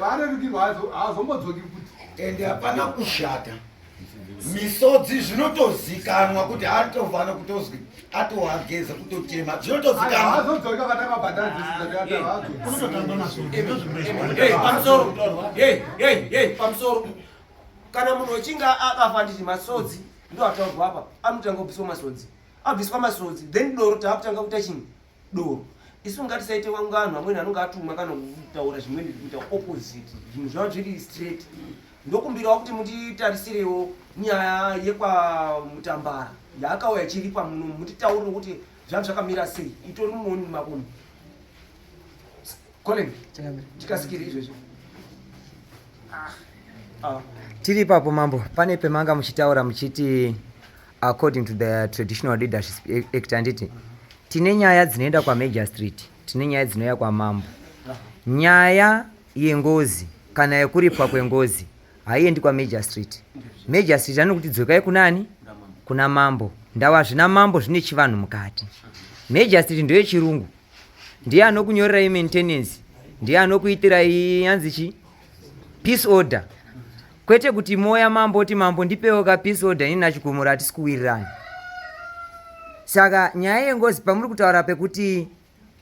varerukirwa havazombodzoki futi ende hapana kushata misodzi zvinotozikanwa kuti atofana kutozwi atoageza kutochema zvinotozikanwa pamusoro kana munhu wechinge akafa nditi masodzi ndo ataurwa apa anotanga kubviswa masodzi abviswa masodzi then doro taakutanga kuita chini doro isu ngatisaite vanhu vamweni anonge atumwa kana kutaura zvimweni kuita opposite zvinhu zvavo zviri straight ndokumbirawo kuti mutitarisirewo nyaya yekwamutambara yaakauya ichiripa muno mutitaurire kuti zvanga zvakamira sei itori muoni makomo Colin tikasikire izvezvo ah. Ah. Tiri ipapo mambo, pane pemanga muchitaura muchiti according to the traditional leadership act handiti tine nyaya dzinoenda kwamajor street tine nyaya dzinouya kwamambo nyaya yengozi kana yekuripwa kwengozi haiendi kwamajor street major street anokuti dzokai kunani kuna mambo ndawa zvina mambo zvine chivanhu mukati major street ndoyechirungu ndiye anokunyorerai maintenance ndiye anokuitirai yanzi chi peace order kwete kuti moya mambo oti mambo ndipewo ka peace order ini nachikumura hatisi kuwirirana saka nyaya yengozi pamuri kutaura pekuti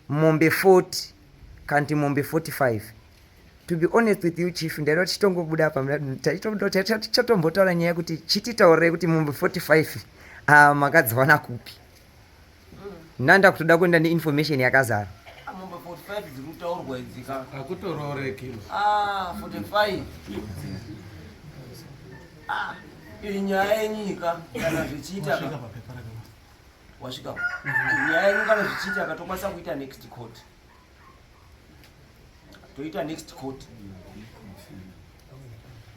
mombe 40 kanti mombe 45 To be honest with you chief, ndaida kuti chitongobuda apa tichatombotaura nyaya yekuti chititaurire kuti mombe 45 ah, makadziwana kupi. Nanda kutoda kuenda neinformation yakazara. Ah, mombe 45 dziri kutaurwa idzi ka. Akutorooreki. Ah, 45. Ah, iyi nyaya yenyika kana zvichiita ka. Wasvika. Nyaya yenyu kana zvichiita ka tokwanisa kuita next court. Toita next court.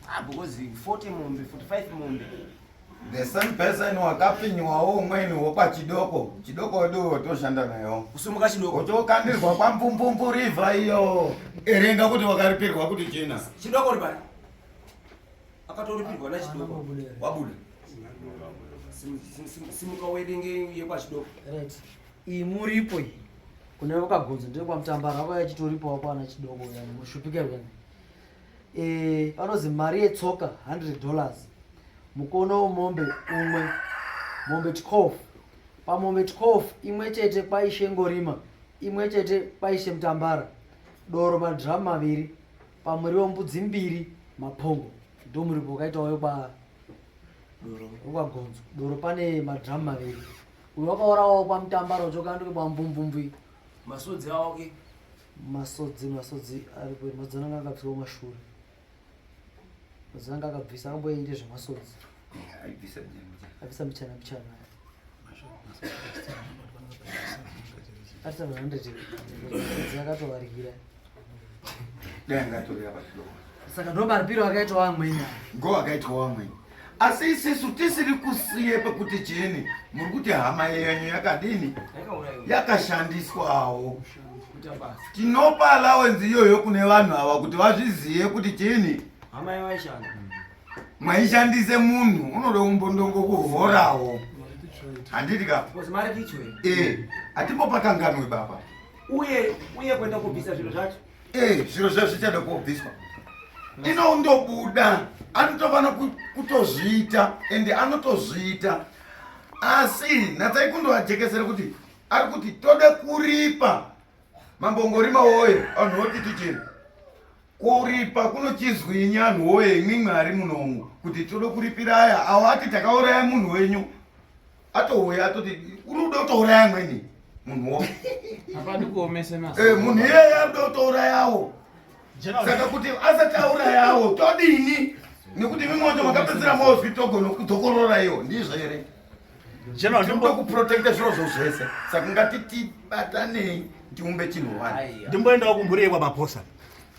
Ah, because 40 mombe, 45 mombe. The same person wakapfinywawo umweni wokwachidoko chidoko wedu wotoshanda nayo kusimuka chidoko uchokandirwa kwamvumbumbu river iyo erenga kuti wakaripirwa kuti china chidoko uri pari akatoripirwa nachidoko wabuda simuka uerenge yekwachidoko right iyi muripo iyi kune vakagonzo ndekwamutambara vakauya chitoripo wakwana chidoko yani mushupika yani Eh, panozi mari yetsoka 100 dollars mukono wemombe umwe mombe 12 pamombe 12 imwe chete kwaishe ngorima imwe chete kwaishe mutambara doro madhiramu maviri pamuriwo mbudzi mbiri mapongo ndomuripo wakaitawo wekwa wekwagonzo doro pane madhiramu maviri uyo wakaurawawo kwamutambara uchokanduke kwamvumvumvi masodzi awo ke Masodzi masodzi aripo masodzi ananga akabviswa kumashure. Masodzi anga akabvisa akamboite zvemasodzi. Aibvisa Abvisa mbichana mbichana. Ari 700 masodzi akatovarikira. Dai angatorera pachidoko. Saka ndo maripiro akaitwa amweni. Ngo akaitwa amweni. Asi isisu tisiri kusiye pekuti chini muri kuti hama yenyu yakadini yakashandiswawo. Tinopa allowance iyoyo kune vanhu ava kuti vazviziye kuti chini hama yavaishanda mwaishandise munhu unoda kumbondongo kuhorawo handiti ka eh hatimbopakanganwe baba uye uye kuenda kubvisa zviro zvacho Eh, zviro zvacho zvichada kobviswa inondobuda anotofana kutozviita ende anotozviita asi natsai kundovajekesera kuti ari kuti tode kuripa mambongorima woye vanhu voti tichini kuripa kunochizwinyi anhu woye imwimwi ari munomu kuti tode kuripira aya awo ati takauraya munhu wenyu atouya atoti uri kuda kutouraya amweni munhuwo Hapadi kuomesa masa. Eh, munhu iyeye ari kuda kutourayawo saka kuti asati aurayawo todini nekuti imimi wacho makapedzera maozwi togono kudzokorora iyo ndizvo here tinoda kuprotecta zviro zvo zvese saka ngatitibatanei tiumbe chinhu wani ndimboendawo kumhuri yekwamaphosa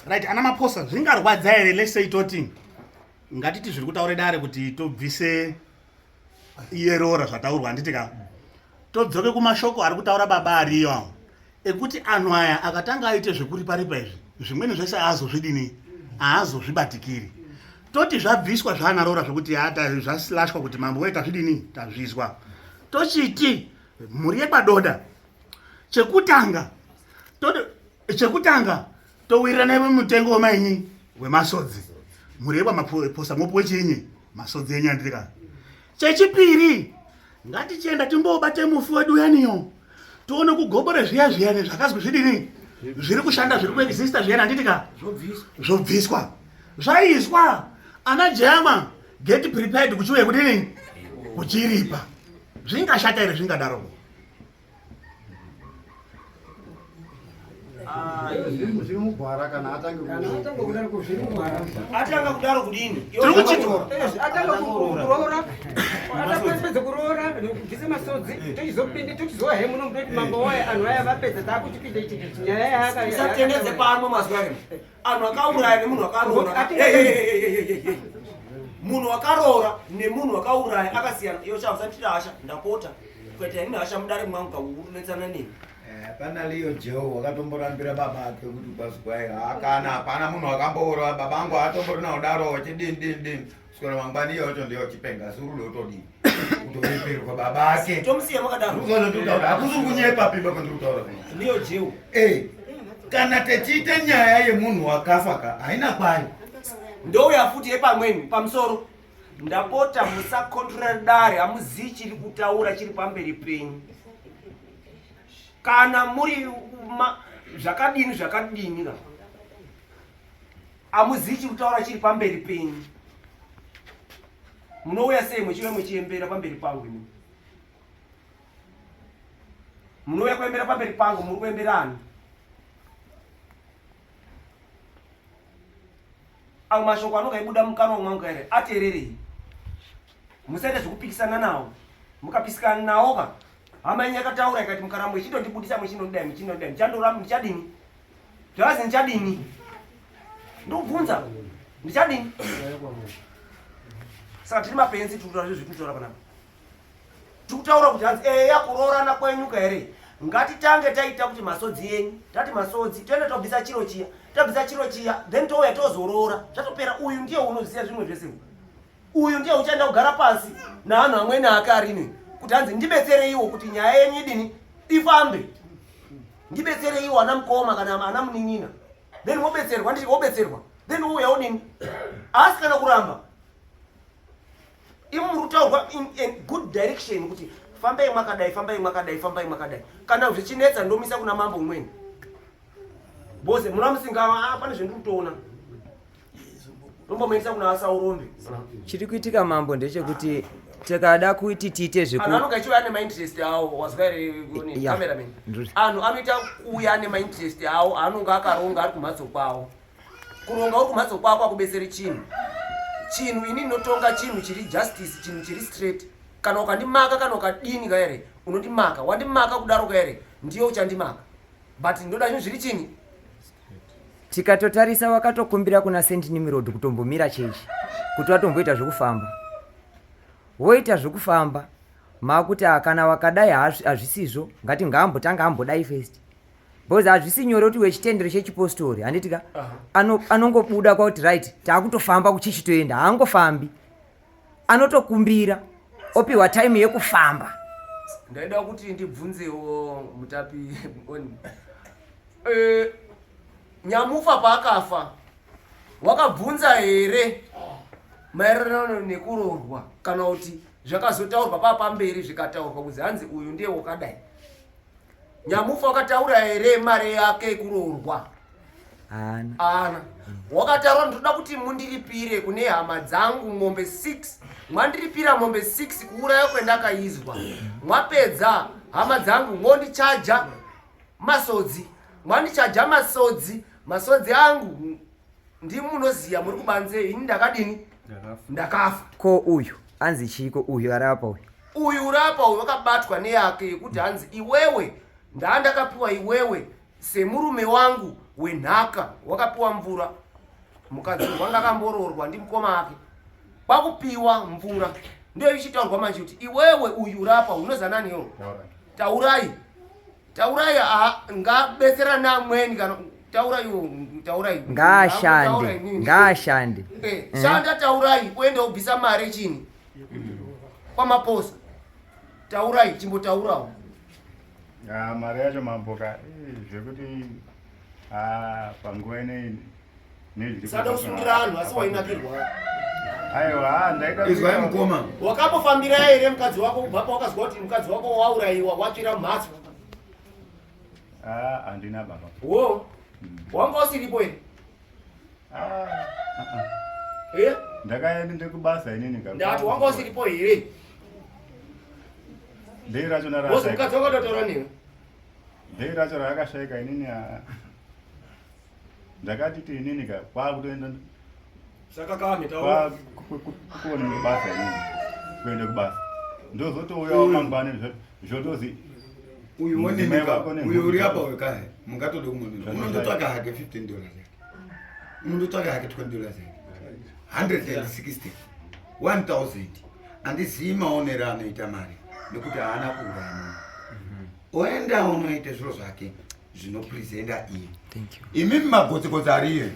right ana maphosa zvingarwadza here let's say toti ngatiti zviri kutaure dare kuti tobvise iye roora zvataurwa handiti ka todzoke kumashoko ari kutaura baba ariyo awo ekuti anhu aya akatanga aite zvekuripa-ripa izvi zvimweni zvese haazozvidini haazozvibatikiri toti zvabviswa zvaana roora zvekuti hata zvasilashwa kuti mambo wee tazvidini tazvizwa tochiti mhuri yekwadoda chekutanga chekutanga towirirana mutengo wemainyi wemasodzi mhuri yekwamaposa mopuwe chinyi masodzi enyu andirika chechipiri ngatichienda timbobate mufi wedu uyaniyo tione kugobore zviya zviyani zvakazwi zvidini zviri kushanda zviri kuexista zviyani handiti ka zvobviswa zvaiswa ana jama get prepared kuchiuye kudini kuchiripa zvingashata here zvingadaro Zviri mugwara kana atange atanga kudaro kudini atanga kuroora atapedza kuroora nekubvisa masodzi tochizopinda tochizowa he muno mutoti mambo waye anhu aya vapedza takuchipinda ichi nyaya yaka usatendedze pamwe mazuva rino anhu akauraya nemunhu akaroora munhu wakaroora nemunhu wakauraya akasiyana iyo sha usanditira hasha ndapota kuita ini hasha mudare mwangu kaunetsana neni eh, pana liyo jeo wakatomborambira baba ake kuti kwazwai hakana hapana munhu wakamboura baba angu haatomborina kudaro wachidini dini dini kuswera mangwani iye wacho ndiye wachipenga asi uri utodini kutoripirwa baba ake tomusiya makadaro hakusi kunyepa pimba kwandiri kutaura liyo jeo eh, kana techiita nyaya yemunhu wakafa ka haina kwayo ndouya futi yepamweni pamusoro ndapota musakontrora dare hamuzii chiri kutaura chiri pamberi penyu kana muri zvakadini zvakadini ka Amuzivi chiri kutaura chiri pamberi penyu. Munouya sei muchiuya muchiembera pamberi pangu imi? Munouya kuembera pamberi pangu muri kuembera ani? Ayo mashoko anonga aibuda mukanwa mwangu here ateererei. Musaita zvekupikisana nawo. Mukapisikana nawo ka hama yenyu yakataura ikati mukaramba muchindondibudisa muchindondidai muchindondidai ndichandoramba ndichadini? Zvazi ndichadini? Ndikubvunza ndichadini? Saka tiri mapenzi tiri kutaura zvezviri kutaura panapa. Tiri kutaura kuti hanzi eya kuroorana kwenyu ka here? Ngatitange taita kuti masodzi enyu, tati masodzi, toenda tobvisa chiro chiya, tabvisa chiro chiya, then touya tozoroora. Zvatopera uyu ndiye unoziva zvimwe zvese. Uyu ndiye uchaenda kugara pasi naanhu amweni ake arine kuti hanzi ndibetsereiwo kuti nyaya yenyu idini ifambe. Ndibetsereiwo ana mukoma kana ana munin'ina. Then wobetserwa nditi wobetserwa. Then wouya wodini? Asi kana kuramba imi muri kutaurwa in a good direction kuti fambai mwakadai fambai mwakadai fambai mwakadai kana zvichinetsa ndomisa kuna mambo umweni bose muna musinga ah, pane zvendiri kutoona ndombomuendesa kuna asaurombe chiri kuitika mambo ndechekuti tikada kuti tiite zveku anhu anonga achiuya ane mainterest awo wazwa here cameraman anhu anoita kuuya ane mainterest awo aanonga akaronga ari kumhatso kwawo kuronga uri kumhatso kwako akubetseri chinhu chinhu ini ndinotonga chinhu chiri justice chinhu chiri straight kana ukandimaka kana ukadini ka here unondimaka wandimaka kudaro ka here ndiye uchandimaka but ndoda zvinhu zviri chini tikatotarisa wakatokumbira kuna st nimirod kutombomira chechi kuti watomboita zvekufamba woita zvekufamba makuti ah, kana wakadai hazvisizvo ngati ngaambotanga ambodai first because hazvisi nyore kuti wechitendero chechipostori handiti ka anongobuda ano kwakuti right taakutofamba kuchichi toenda haangofambi anotokumbira opiwa time yekufamba ndaida kuti ndibvunzewo mutapi e, nyamufa paakafa wakabvunza here maererano nekuroorwa kana kuti zvakazotaurwa paa pamberi zvikataurwa kuzi hanzi uyu ndiye wakadai Nyamufa wakataura here mari yake yekuroorwa? Haana. Haana. Wakataura ndinoda kuti mundiripire kune hama dzangu mombe 6. Mwandiripira mombe 6 kuuraya kwendakaizwa. Mwapedza hama dzangu mondichaja masodzi. Mwandichaja masodzi, masodzi angu ndimi munoziya muri kubanze ini ndakadini? Ndakafa. Ko uyu anzi chiiko uyu arapa uyu? Uyu urapa uyu wakabatwa neyake yekuti hanzi iwewe ndaandakapiwa iwewe semurume wangu wenhaka wakapiwa mvura mukadzi wanga akamboroorwa ndimukoma ake kwakupiwa mvura ndiyo ichitaurwa manje kuti iwewe uyu urapa unozanani yo taurai taurai ngabetsera naamweni kana taurai taurai ngaashande ngaashande eh, shanda taurai uende ubvisa mari chini kwamaposa taurai chimbotaurawo ah, mari yacho mambo ka eh, zvekuti ah, panguva inei sada kusungira anhu asi wainakirwa aiwa ah, ndaida izwai mukoma wakambofambira here mukadzi wako kubva pawakazwa kuti mukadzi wako waurayiwa watsvira mumhatso handina baba wo wanga usiripo here Eh? Ndakaenda ndekubasa inini ka. Ndati wanga usiripo here? Ndei racho nara. Wozo mukadzi wako ndotaura newe. Ndei racho rakashaika inini a. Ndakati ti inini ka kwakutoenda Saka kame taura. Kuone kubasa inini. Kuenda kubasa. Ndozotouya mangwani zvotozi uyu woneneka uyu uri apa uyu kahe mungatode kumonera unondotsvaka hake 15 dollars yake unondotsvaka hake 20 dollars yake 160 1000 handizii maonero anoita mari nekuti haana kuuraya munhu mhm. oenda unoita zviro zvake zvinopresenta iye imimi magotsigotsi ariye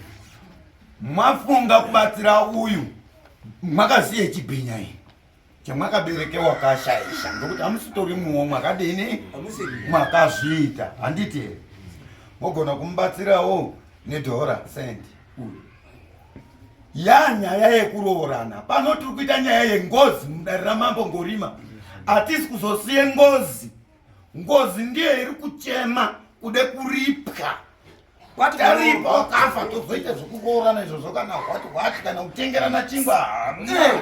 mwafunga kubatsira uyu mwakaziye chibhinya iyi chamwakaberekewa kashaisha ndokuti hamusitori muwo mwakadini mwakazviita handiti here mogona kumubatsirawo nedhora cent uyu ya nyaya yekuroorana pano tiri kuita nyaya yengozi mudare ramambo ngorima hatisi kuzosiye ngozi ngozi ndiyo iri kuchema kude kuripwa. Taripa wakafa tozoita zvekuroorana izvozvo kana hwati hwati kana kutengerana chingwa.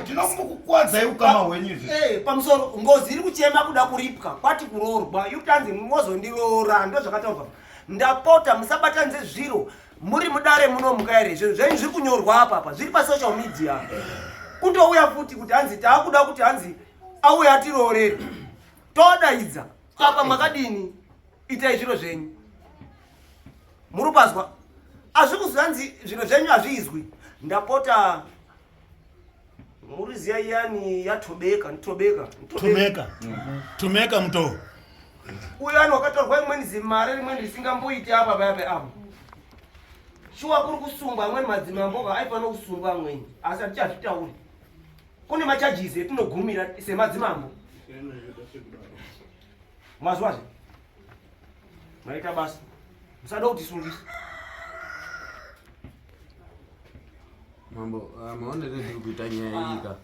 Tinokukukwadzai ukama hwenyu izvi. Pamusoro ngozi iri kuchema kuda kuripwa kwati kuroorwa yutanzi mozondiroora ndozvakataurwa. Ndapota musabatanidze zviro muri mudare muno mukaere zvinhu zvenyu zviri kunyorwa apa apa zviri pasocial media. Kundouya futi kuti hanzi taakuda kuti hanzi auye atiroorere. Todaidza apa makadini itai zviro zvenyu. Muri kupazwa azvikuzanzi zviro zvenyu hazviizwi. Ndapota muriziya iyani yatobeka nditobeka Tumeka. Tumeka mutoo. Uyo ani wakatorwa imweni zimare rimweni risingamboiti apa paya paya apa. Shuwa kuri kusungwa amweni madzimambo ka aifanira kusungwa amweni asi hatichazvitauri. Kune machajisi etinogumira semadzimambo. Mazwazve. Maita basa. Musada kutisungisa. Mambo, maonero ndiri kuita nyaya iyi ka.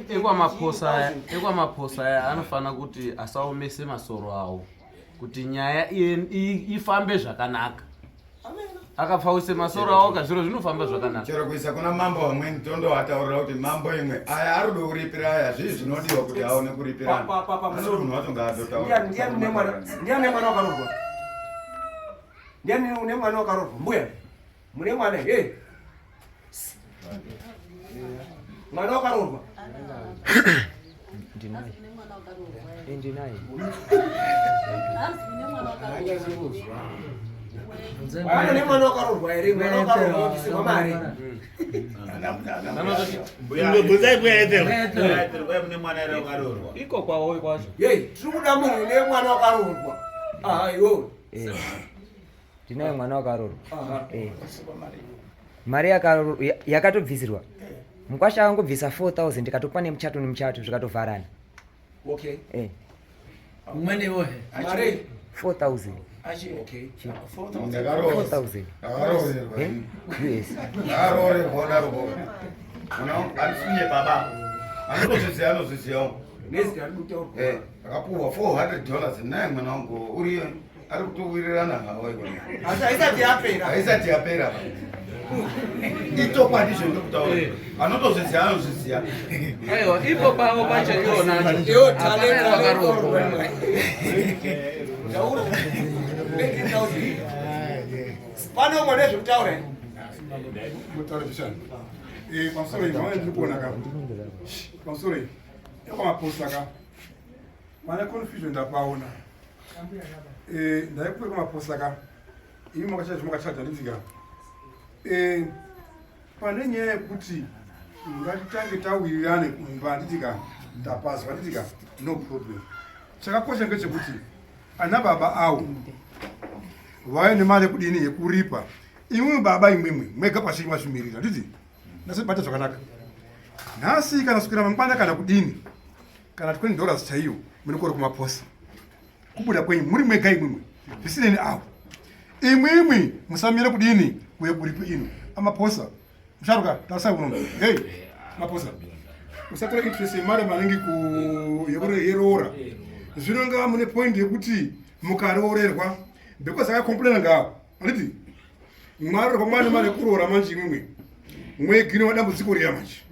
Ekwamaphosa aya, ekwamaphosa aya anofana kuti asaomese masoro awo kuti nyaya ifambe zvakanaka. Akapfawise masoro awo ka zviro zvinofamba zvakanaka. Chero kuisa kuna mambo vamweni tondoataurira kuti mambo imwe aya arikuda kuripira aya zvii zvinodiwa kuti aone kuripirana. Anoti munhu wacho ngaazotaura. Ndiani une mwana? Ndiani une mwana wakarorwa? Ndiani une mwana wakarorwa? Mbuya. Mune mwana here? Mwana wakarorwa? Ndinaye. Ndinaye. Mwana ne mwana wakarorwa here? Mwana wakarorwa obvisirwa mari. Bvunzai mbuya Ethel. Mbuya Ethel, uye mune mwana here wakarorwa? Iko kwawo kwacho. Yei, tiri kuda munhu une mwana wakarorwa. Aha, iwewe. Ndinaye mwana wakarorwa. Mari yakatobvisirwa. Mukwasha akangobvisa 4000 ndikatopa nemuchato nemuchato zvikatovharana. Okay. Umweni iwo he. Mari 4000. Okay. 4000. Ndakaroorerwa. US. Ndakaroorerwa daroko. Uno andisinye baba. Anotozviziva anozvizivawo. Nezita riri kutaurwa. Akapuwa $400 naye mwana wangu uri ari kutowirirana hawo ikona. Asi haisati yapera. Haisati yapera. Ichokwadi zvendiri kutaura. Anotozviziva anozviziva. Aiwa, ipo pavo pacho iwonacho. Iwo Hapana talent wakaroorwa. Taura. 18,000. Pane umwe nezvekutaura here? Mutaura zvishanu. Pamusoro iyi maona ndiri kuona ka. Pamusoro iyi. Ekwamaposa ka. Pane confusion ndapaona. Ndaikupe kwamaposa ka. Imi makachaja makachaja nditi ka. Pane nyaya yekuti ngatitange tawirirane kumba nditi ka. Tapazwa nditi ka. No problem. Chakakosha ngechekuti ana baba awo vauya nemari yekudini yekuripa imwimwi baba imwimwi mwega pachenyu mazvimirira nditi ndasibata zvakanaka nhasi kana sukira mangwana kana kudini kana 20 dollars chaiyo munokora kumaposa kubuda kwenyu muri mwega imwimwi zvisineni avo imwimwi musamire kudini kuye kuripo ino amaposa musharuka tarisai kuno hey maposa usatora interest yemari maningi yeroora zvino ngava mune point yekuti mukaroorerwa because akacomplaina ngawo handiti mwaroorwa mwane mari yekuroora manje imwimwi mwegino wadambudziko riya manje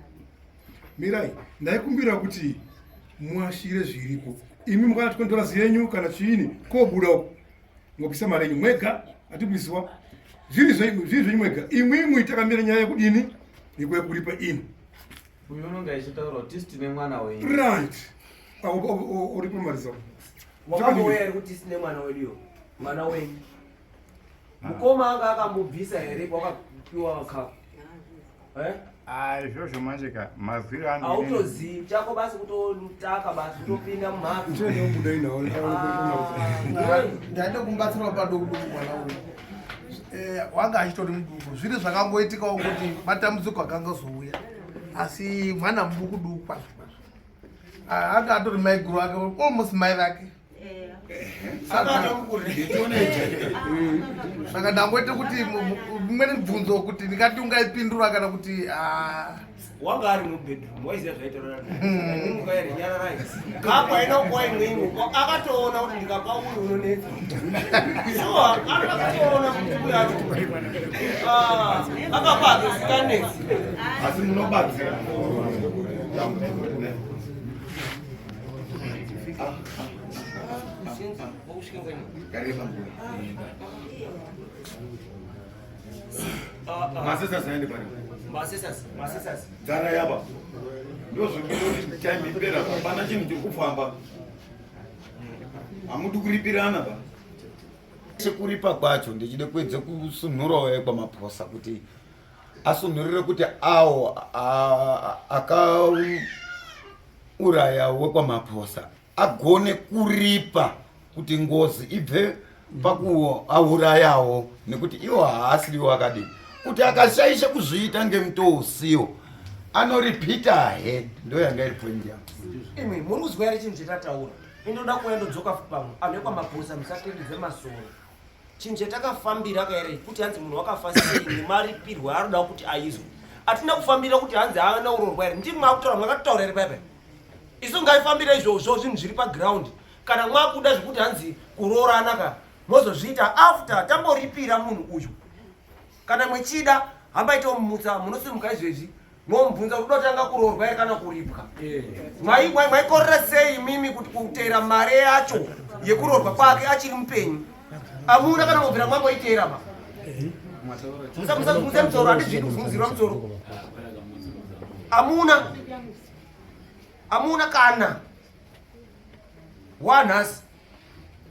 mirai ndaikumbira kuti muashire zviripo imi mukana 20 dollars yenyu kana chiini kobuda uko ngobvisa mari yenyu mwega atibvisiwa zviri zvenyu mwega imwimwi takamira nyaya yekudini yekuya kuripa ino Uyu unonga achitaura kuti tisu tine mwana wenyu. Right. Uripo mari dzako. Wakambouya here kuti tisu tine mwana wedu yo? Mwana wenyu. Mukoma anga akambobvisa here kwakapiwa kapu? Eh? Ah, izvozvo manje ka mazwiro angu. Hautozivi chako basi kutotaka basi kutopinda mumhatso. Ndaida kumubatsirawo paduku duku mwana uyu. Wanga achitori muduku zviri zvakangoitikawo kuti matambudziko akangozouya asi mwana muduku duku kwazvo kwazvo. Anga atori maiguru ake almost mai vake. Saka ndangoite kuti mumwe mubvunzo kuti ndingati ungaipindura kana kuti ah. Wanga ari mubedroom waiziva zvaitauraamukaere nyararai kapo aina kuwa imwimwe akatoona kuti ndikapa uyu unonetsa shuwa akatoona kuti uyu acho ah, akapa ake sikanetsi asi munobatsira Masesas aende pari. Masesas, masesas. Dzara yaba. Ndozvekuti time ipera hapana chinhu chiri kufamba. Hamudi kuripirana ba. Sekuripa kwacho ndichida kuedza kusunhurawo ekwamaphosa kuti asunhurire kuti awo akauraya wekwamaphosa agone kuripa kuti ngozi ibve pakuaurayawo nekuti iwo haasiriwo akadii kuti akashaisha kuzviita ngemutoo usiwo anoripita he ndo yanga iri point yangu imwe muri kuzwa here chinhu chatataura indoda kuuya ndodzoka futi pamwe anhu ekwamaphosa musatendedze masoro chinhu chatakafambira ka here kuti hanzi munhu wakafa sei nemaripirwo aanoda kuti aizwe hatina kufambira kuti hanzi haana urorwa here ndimi makutaura makatotaura here paipai isu ngaifambire izvozvo zvinhu zviri paground kana mwakuda zvekuti hanzi kuroorana ka mozozviita after tamboripira munhu uyu kana mwechida hambai tomumutsa munosimuka izvezvi momubvunza kuti unotanga kuroorwa here kana kuripwa eh. Maikorera sei imimi kuti kuteera mare yacho yekuroorwa kwake achiri mupenyu amuna kana mubvira mwamboiteera ma musa musoro handizvidi kuzunguzirwa musoro amuna amuna kana wanhasi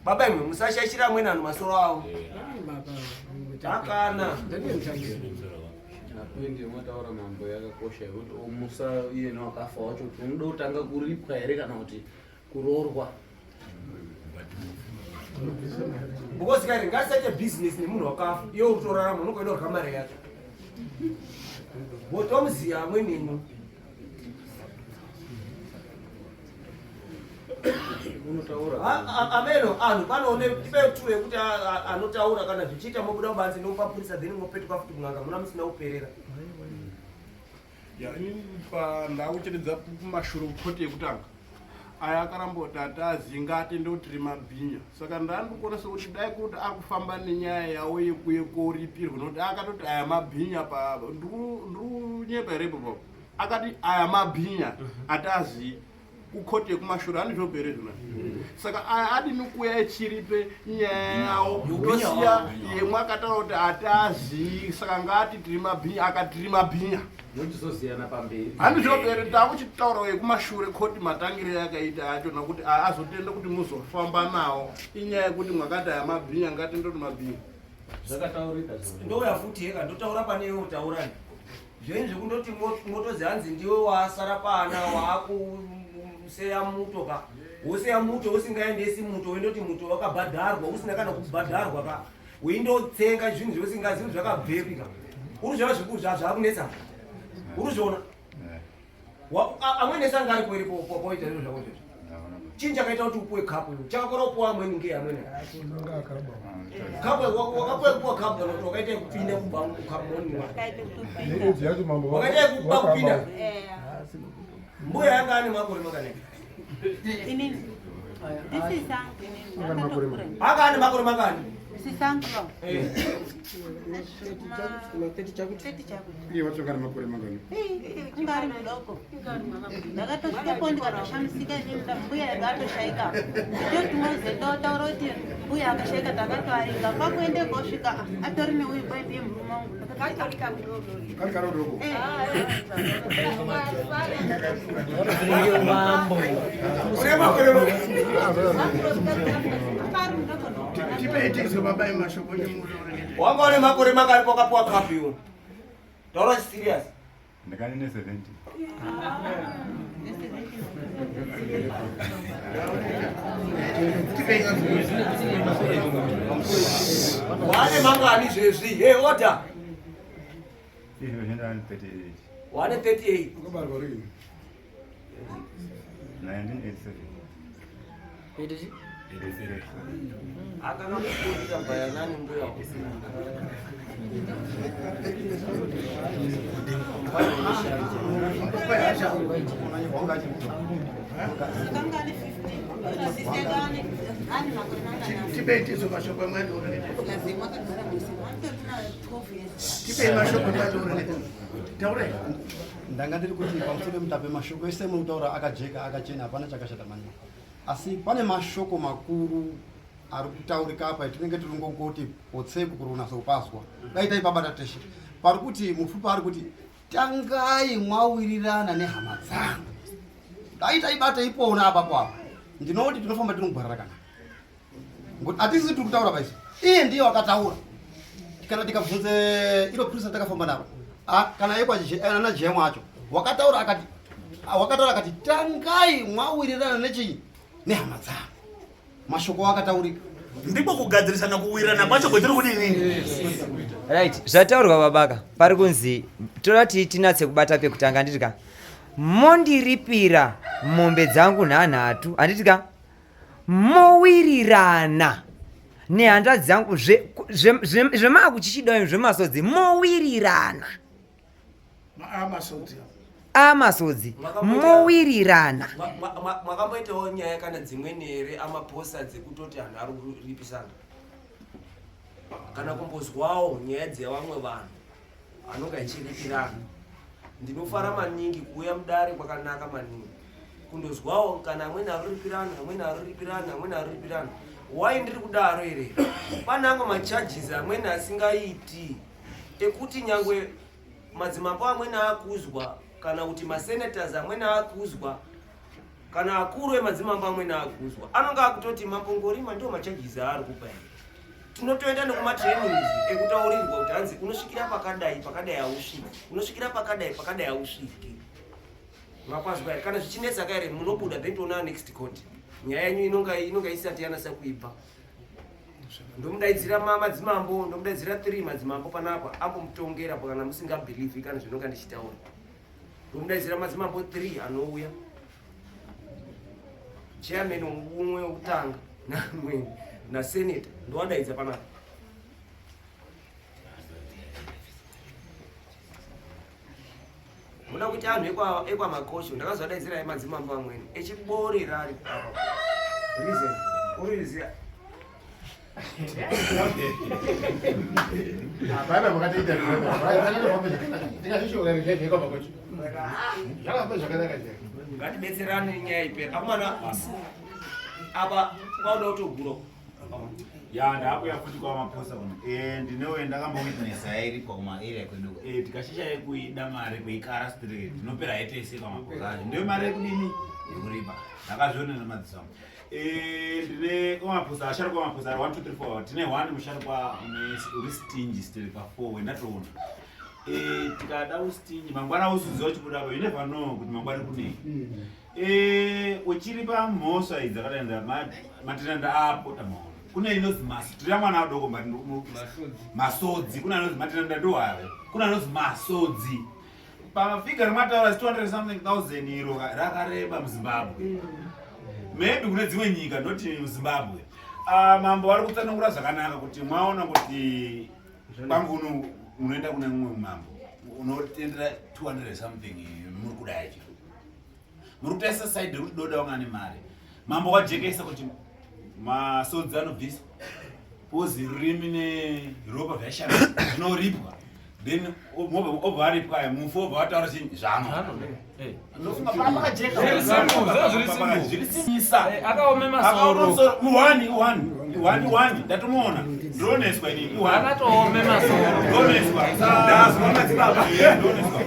baba imwe musashaishira amweni anhu masoro avo akana Poindi yamataura mambo yakakosha yekuti omusa iyena wakafa wacho kuti unoda kutanga kuripwa here kana kuti kuroorwa because kare ngatisaite business nemunhu wakafa iwe uri kutorarama unongoenda kurya mari yacho votomuziva amweni enyu Ameno anhu panoone tipe tu yekuti anotaura kana zvichiita mobuda kubanze nomupapurisa then mopetuka futi kun'anga muna musina kuperera. Ya, inini pa ndakucheredza kumashure kukoti yekutanga aya akaramba kuti hatiazivi atende kuti tiri mabhinya saka ndandikuona sekuti dai kuti akufamba nenyaya yawo yekuye koripirwa nokuti akatoti aya mabhinya pa ndikunyepa here ipopapo akati aya mabhinya hatiazivi kukhoti yekumashure handizvo here zvona saka aya adini kuuya echiripe nyaya yawo tosiya yemwe akataura kuti hatiazii saka ngaati tiri mabhinya akati tiri mabhinya mochizoziyana pamberi handizvo here takuchitaura yekumashure khoti matangire yakaita acho nokuti azotenda kuti muzofamba nawo inyaya yekuti mwakati aya mabhinya ngatende kuti mabhinya zvakataurika ndouya futi heka ndotaura pane iwe utaurani Zvenyu zvekundoti motozi hanzi ndiwe wasara paana waakuseya muto ka woseya muto usingaendesi muto wendoti muto wakabhadharwa usina kana kubhadharwa ka weindotsenga zvinhu zveusingazivi zvakabvepi ka uri zviona zvikuru zvakunetsa uri zviona amweni ese anga aripo iri poita zviro zvako izvozvo chii chakaita kuti upuwe kapu iwe chakakora kupuwa amweni ngei amweni kapu wakapuwa kupuwa kapu kana kuti wakaita yekupinda kubva mukamoni wakaita yekuba kupinda mbuya yanga ane makore makanaka anga ane makore mangani Iye wacho kana makore mangani? Ingari mudoko. Ndakatosvikapo ndikatoshamisika inini mbuya yanga atoshaika. Ndotimoze ndotaura kuti mbuya akashaika takatoaringa. Kwakuende kosvika atori neuyu kwai ndiye murume wangu. Kari karodoko. Tipei tizo baba emashoko emurorekete. Wanga une makore mangani pakapuwa kapu iwe? Taura serious. Ndakani ne 70. Wane mangani zvezvi? Hey, order. Izvo ndani 38. Wane 38. Wakabarwa rini? 1987. Akana kukuita bayanani mbuya. Tipei tizo mashoko amweni Tipei mashoko amweni Taurai. Ndanga ndiri kuti pamusoro pemutape mashoko ese murikutaura akajeka akachena hapana chakashata maningi. Asi pane mashoko makuru ari kutaurika apa tinenge tiri ngongoti potseku kuri kunatsa kupazwa. Dai taipabata teshe. Pari kuti mupfupi ari kuti tangai mwawirirana nehama dzangu. Dai taibata ipona apapo apa. Ndinoti tinofamba tiri mugwara rakanaka. Ngokuti hatisi tiri kutaura paizvi. Iye ndiye wakataura. Kana tikabvunze iro purisa takafamba naro. Kana yekwa ana jemu acho. Wakataura akati wakataura akati tangai mwawirirana nechii nehama dzangu. Mashoko akataurika. Ndiko kugadzirisana kuwirirana kwacho kwetiri kudini? Right, zvataurwa babaka pari kunzi toda kuti tinatse kubata pekutanga handiti ka mondiripira mombe dzangu nhanhatu handiti ka mowirirana nehanzvadzi dzangu zvemakuchichidayo zvemasodzi mowirirana amasodzi mowirirana. Mwakamboitawo nyaya kana dzimweni here amaphosa dzekutoti anhu ari kuripisana kana kumbozwawo nyaya dzevamwe vanhu anonge achiripirana? Ndinofara maningi kuuya mudare kwakanaka maningi kundozwawo kana amweni aruripirana, amweni aruripirana, amweni aruripirana. Wai ndiri kudaro here? Pane amwe macharges amweni asingaiti ekuti nyangwe madzimambo amweni akuzwa kana kuti masenators amweni akuzwa kana akuru emadzimambo amweni akuzwa anonga akutoti mambo Ngorima ndiwo macharges aari kupa here. Tinotoenda nekumatrainings ekutaurirwa kuti hanzi unosvikira pakadai, pakadai hausviki, unosvikira pakadai, pakadai hausviki. Mapazwa here? Kana zvichinetsa ka here munobuda then toona next court. Nyaya yenyu inonga isati yanasa kuibva. Ndomudaidzira madzimambo, ndomudaidzira 3 madzimambo panapa ambomutongera kana musingabhilivhi kana zvinonga ndichitaura. Ndomudaidzira madzimambo 3 anouya. Chairman umwe wekutanga namweni nasenator ndowadaidza panapa. Muda kuti anhu ekwamakosho ndakazodaidzira madzimambo amweni echiborera ari apa. Reason uriziya. Hapana makatoita ndikazvishoora zvakafamba zvakanaka chaizvo. Ngatibetserane nyaya ipere. Akomana apa kwauda kutogura. Ya ndakuya futi kwa maposa kuno. Eh ndinewe ndakambo witness yairipwa kuma area kwedu. Eh tikashisha yekuida mari kuikara street tinopera yetese kwa maposa acho. Ndiyo mari yekudini? Yekuripa. Ndakazviona nemadziso angu. Eh ndine kwa maposa asharukwa maposa 1 2 3 4 tine 1 musharukwa uri stingy still pa 4 wendatoona. Eh tikada ustingy mangwana usuziwa chibuda you never know kuti mangwana kunei. Eh, uchiripa mhosva idzi dzakadai matinanda apota maona kune inonzi maso tiri mwana adoko masodzi kune anonzi matinanda ndohave kune anonzi masodzi pamafiga rimataura 200 something thousand iro rakareba muzimbabwe maybe kune dzimwe nyika not muzimbabwe ah, mambo vari kutsanangura zvakanaka kuti mwaona kuti kwangu uno unoenda kune mumwe mambo unotendera 200 something muri kudai chiro muri kutarisa side rekuti doda wanga ane mari mambo wajekesa kuti masodzi anobvisa pozi rurimi neropa zvashanda zvinoripwa then obva aripwa aya mufi obva wataura chinyi zvano ndofunga pakajeka Akaome masoro. One, one, one, one. Ndatomuona. Ndooneswa inini. One. Akatoome masoro. Ndooneswa. Ndazwa madzibaba. Ndooneswa.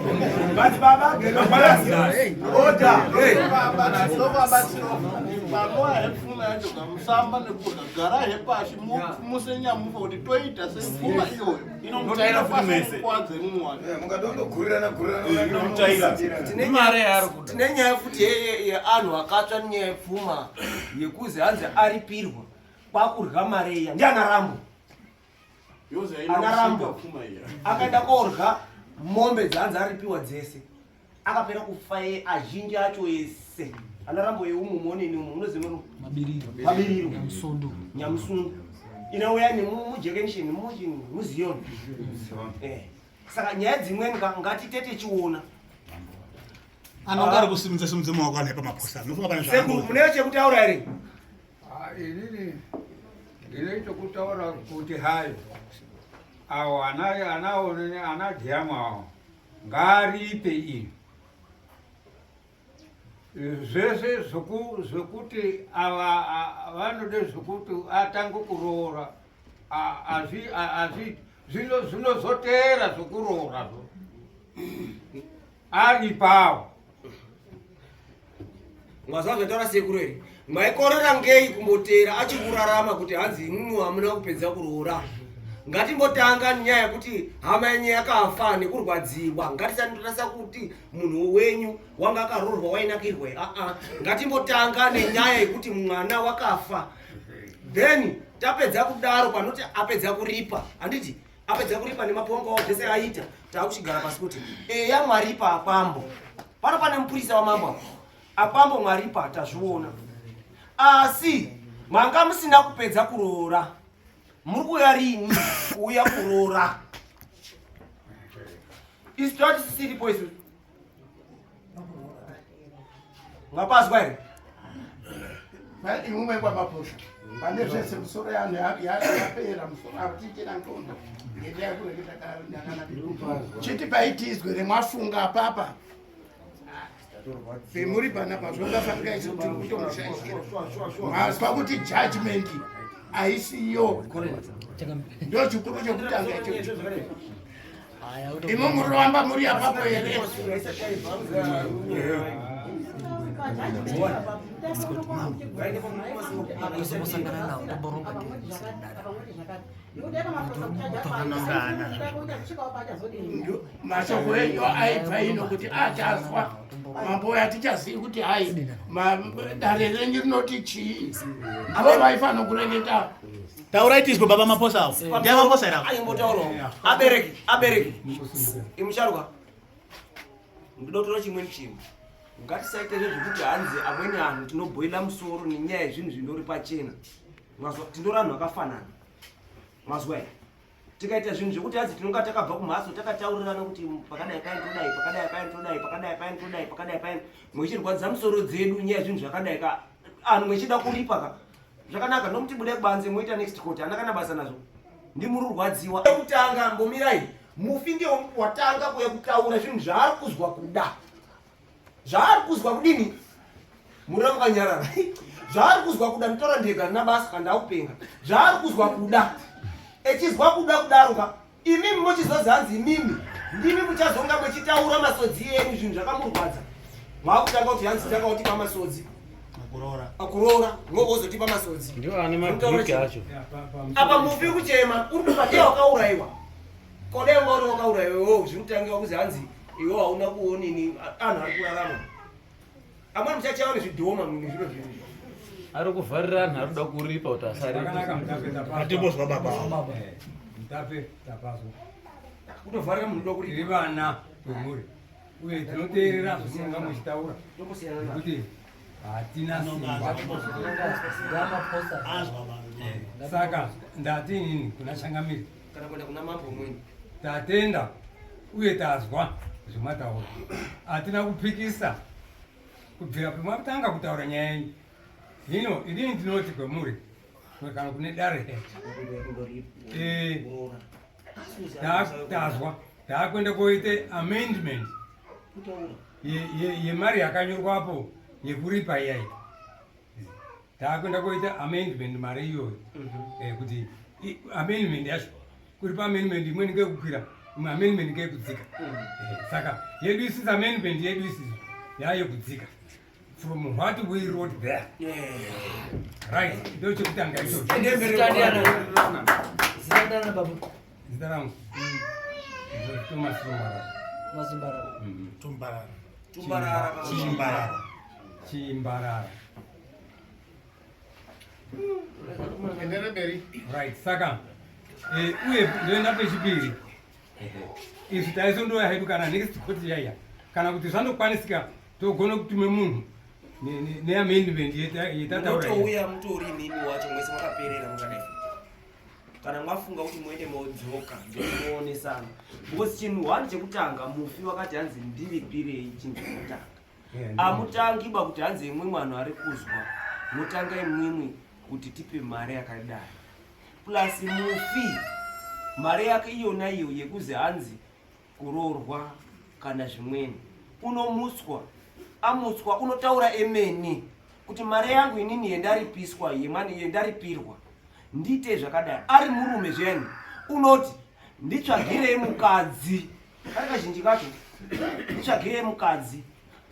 Madzibaba. Mangwana. Order. Panoa hepfuma yacho kamusamba nekudya gara hepashi musenyamufa kuti toita sepfuma iyoyo Inomutsvaira futi mese. Kwadze mumwe wacho. Mungadondogurirana gurirana. Inomutsvaira. Tine tine nyaya futi yeanhu akatsva nenyaya yepfuma yekuzi hanzi aripirwa kwakurya mari iya ndiana Rambo. Ana Rambo akaenda korya mombe dzaanzi aripiwa dzese akapera kufa azhinji acho ese. Ana rambo yeumu muoneni umu munoziva muno mabiriro nyamusundu nyamusundu inouya nemujekenisheni muchini muziyoni. Saka nyaya dzimweni ngatite tichiona. Anonga ari kusimudza simudza maoko ane pamaphosa nofunga pane Sekuru, mune chekutaura here? Ah, inini ndine chekutaura kuti hai awo ana ana ana dhiamu awo ngaaripe iyi zvese zvekuti ava vanode zvekuti atange kuroora azvi zvinozoteera zvekuroora zvo aripawo. Mwaziva zvataura sekuru here? Maikorera ngei kumboteera achikurarama kuti hanzi imwimwi hamuna kupedza kuroora. Ngatimbotanga nyaya yekuti hama yenyu yakafa nekurwadziwa. Ngatisandotarisa kuti munhu wenyu wanga akaroorwa wainakirwa. Aa, ngatimbotanga nenyaya yekuti mwana wakafa. Then tapedza kudaro panoti apedza kuripa. Handiti apedza kuripa nemapongo awo zvese aita, takuchigara pasi kuti eya mwaripa akwambo. Pano pane mupurisa wamambo apo. Akwambo mwaripa tazviona. Asi manga musina kupedza kuroora. Muri kuuya rini kuuya kuroora? Isu tatisisiripo isu. Mwapazwa here? Imwe kwamaposha pane zvese musoro yanhu yapera musoro hatichina ndxondo ngendaa yekureketa chiti paitizwe remwafunga apapa pemuri panapa zvongafanika isu tiri kutomushaishira mazwa kuti judgment haisiyo ndo chikuru chekutanga ichocho. Imo muramba muri apapo here? Tozosangana nawo tomboronga. Mashoko enyu aibva ino kuti achazwa mambo atichazivi kuti hai dare renyu rinoti chii, avo vaifanira kureketa. Taurai tizwe baba Maposa avo. Ndiye Maposa here avo? Aimbotaurawo. Abereki, abereki. Imusharuka. Ndoda kutora chimweni chinhu. Ngatisaite zvezvekuti hanzi amweni anhu tinobhoila musoro nenyaya yezvinhu zvindori pachena. Mazwa tindori anhu akafanana. Mazwa here? Tikaita zvinhu zvekuti hanzi tinonga takabva kumhatso takataurirana kuti pakadai paini todai, pakadai paini todai, pakadai paini todai, pakadai paini. Mwechirwadza musoro dzedu nyaya yezvinhu zvakadai ka. Anhu mwechida kuripa ka. Zvakanaka nomuti budai kubanze moita next court, hana kana basa nazvo. Ndimururwadziwa. Kutanga mbomirai. Mufi ndiye watanga kuya kutaura zvinhu zvaari kuzwa kuda. Zvaari kuzwa kudini? Murira mukanyarara. Zvaari kuzwa kuda nditora ndega ndina basa kana ndakupenga. Zvaari kuzwa kuda. Echizwa kuda kudaro ka. Imimi mochizozi hanzi imimi ndimi muchazonga muchitaura masodzi enyu zvinhu zvakamurwadza. Mwakutanga kuti hanzi tanga kutipa masodzi. Kuroora. Mwozotipa masodzi. Ndiwo ane mabhiki acho. Apa mufi kuchema uri kufa ndiye wakaurayiwa. Kodai wanga uri wakaurayiwa iwewe zviri kutangiwa kuzi hanzi iwe hauna kuonini anhu ari kurarama. Amweni muchachawa nezvidhoma nezviro zvinhu. Ari kuvharira anhu ari kuda kuripa kuti Zvakanaka, mutape tapazwa. Atimbozwa baba avo. Mutape tapazwa. Kutovharira munhu unoda kuripa. Tiri vana vemhuri uye tinoteerera zvamunonga muchitaura nekuti hatina simba. Saka ndati inini kuna changamire Kana kuenda kuna mambo umweni. Tatenda uye tazwa zvemataura, hatina kupikisa kubvira pemwatanga kutaura nyaya yenyu. Hino inini ndinoti kwemuri kana kune dare, tazwa taakuenda koite amendment yemari yakanyorwapo yekuripa iyai. Taakuenda koita amendment mari iyoyo, kuti amendment yacho kuripa amendment imweni ngeyekukwira, imwe amendment ngeyekudzika. Saka yedu isusu amendment yedu isusu yayekudzika from what we wrote there, right? Ndo chekutanga ichocho. Zita baba. Zita rangu Thomas Tumbarara. Mazimbarara. Tumbarara. Tumbarara. Chimbarara. Chimbarara. Enderere mberi. Right, saka uye ndoenda pechipiri. Izvi taizondoya hedu kana next court yaiya kana kuti zvandokwanisika togona kutume munhu. Neamendment yetataura. Munotouya mutori imimi wacho mwese makaperera mukadai. Kana mwafunga kuti muende modzoka ndinoonesana. Because chinhu one chekutanga mufi wakati hanzi ndiripirei chinhu chekutanga. Amutangi ba kuti hanzi imwimwi anhu ari kuzwa. Motanga imwimwi kuti tipe mari yakadai. Plus mufi mari yake iyona iyo yekuzi hanzi kuroorwa kana zvimweni unomutswa amutswa unotaura emene kuti mari yangu inini yendaripiswa yemani yendaripirwa ndiite zvakadai ari murume zviyani unoti nditsvagirei mukadzi kari kazhinji kacho nditsvagirei mukadzi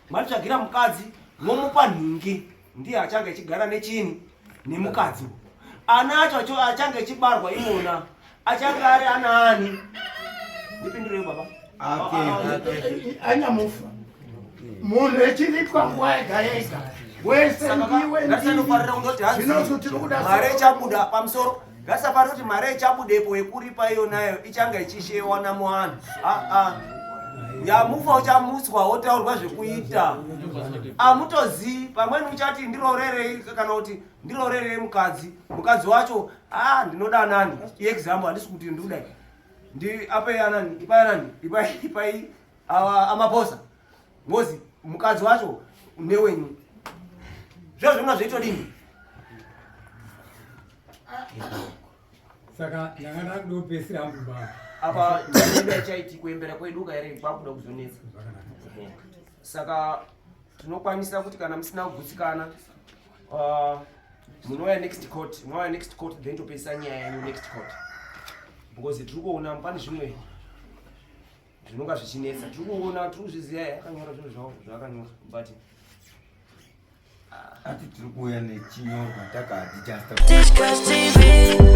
matitsvagira mukadzi momupa nhingi ndiye achange echigara nechini nemukadzi ana acho acho achange echibarwa imona achange ari ana ani ndipindurei baba anyamufa munhu echiripwa nguva yega yega wese ndiwe ndisanofarira kundoti hanzi tiri kuda mari ichabuda pamusoro ngasafarira kuti mari ichabudepo yekuripa iyo nayo ichange ichishewa namuanhu aa yamufa uchamutswa wotaurwa zvekuita amutozii pamweni uchati ndiroorerei kana kuti ndiroorerei mukadzi mukadzi wacho a ndinoda anani iexample handisi kuti ndikudai ndi apai anani ipai anani ipai ipai amaposa ngozi mukadzi wacho newenyu zviro zvinoda zvoitodini saka ndanga ndakudopesera hangu baba apa nyaya ichaiti kuembera kwedu kaere kwakuda kuzonetsa saka tinokwanisa kuti kana musina kugutsikana munouya next court munouya next court then topedzisa nyaya yenyu next court because tiri kuona pane zvimwe zvinonga zvichinetsa tiri kuona tiri kuzviziva akanyora zvinhu zvavo zvaakanyora but ati tiri kuuya nechinyorwa takadijasta Discuss TV.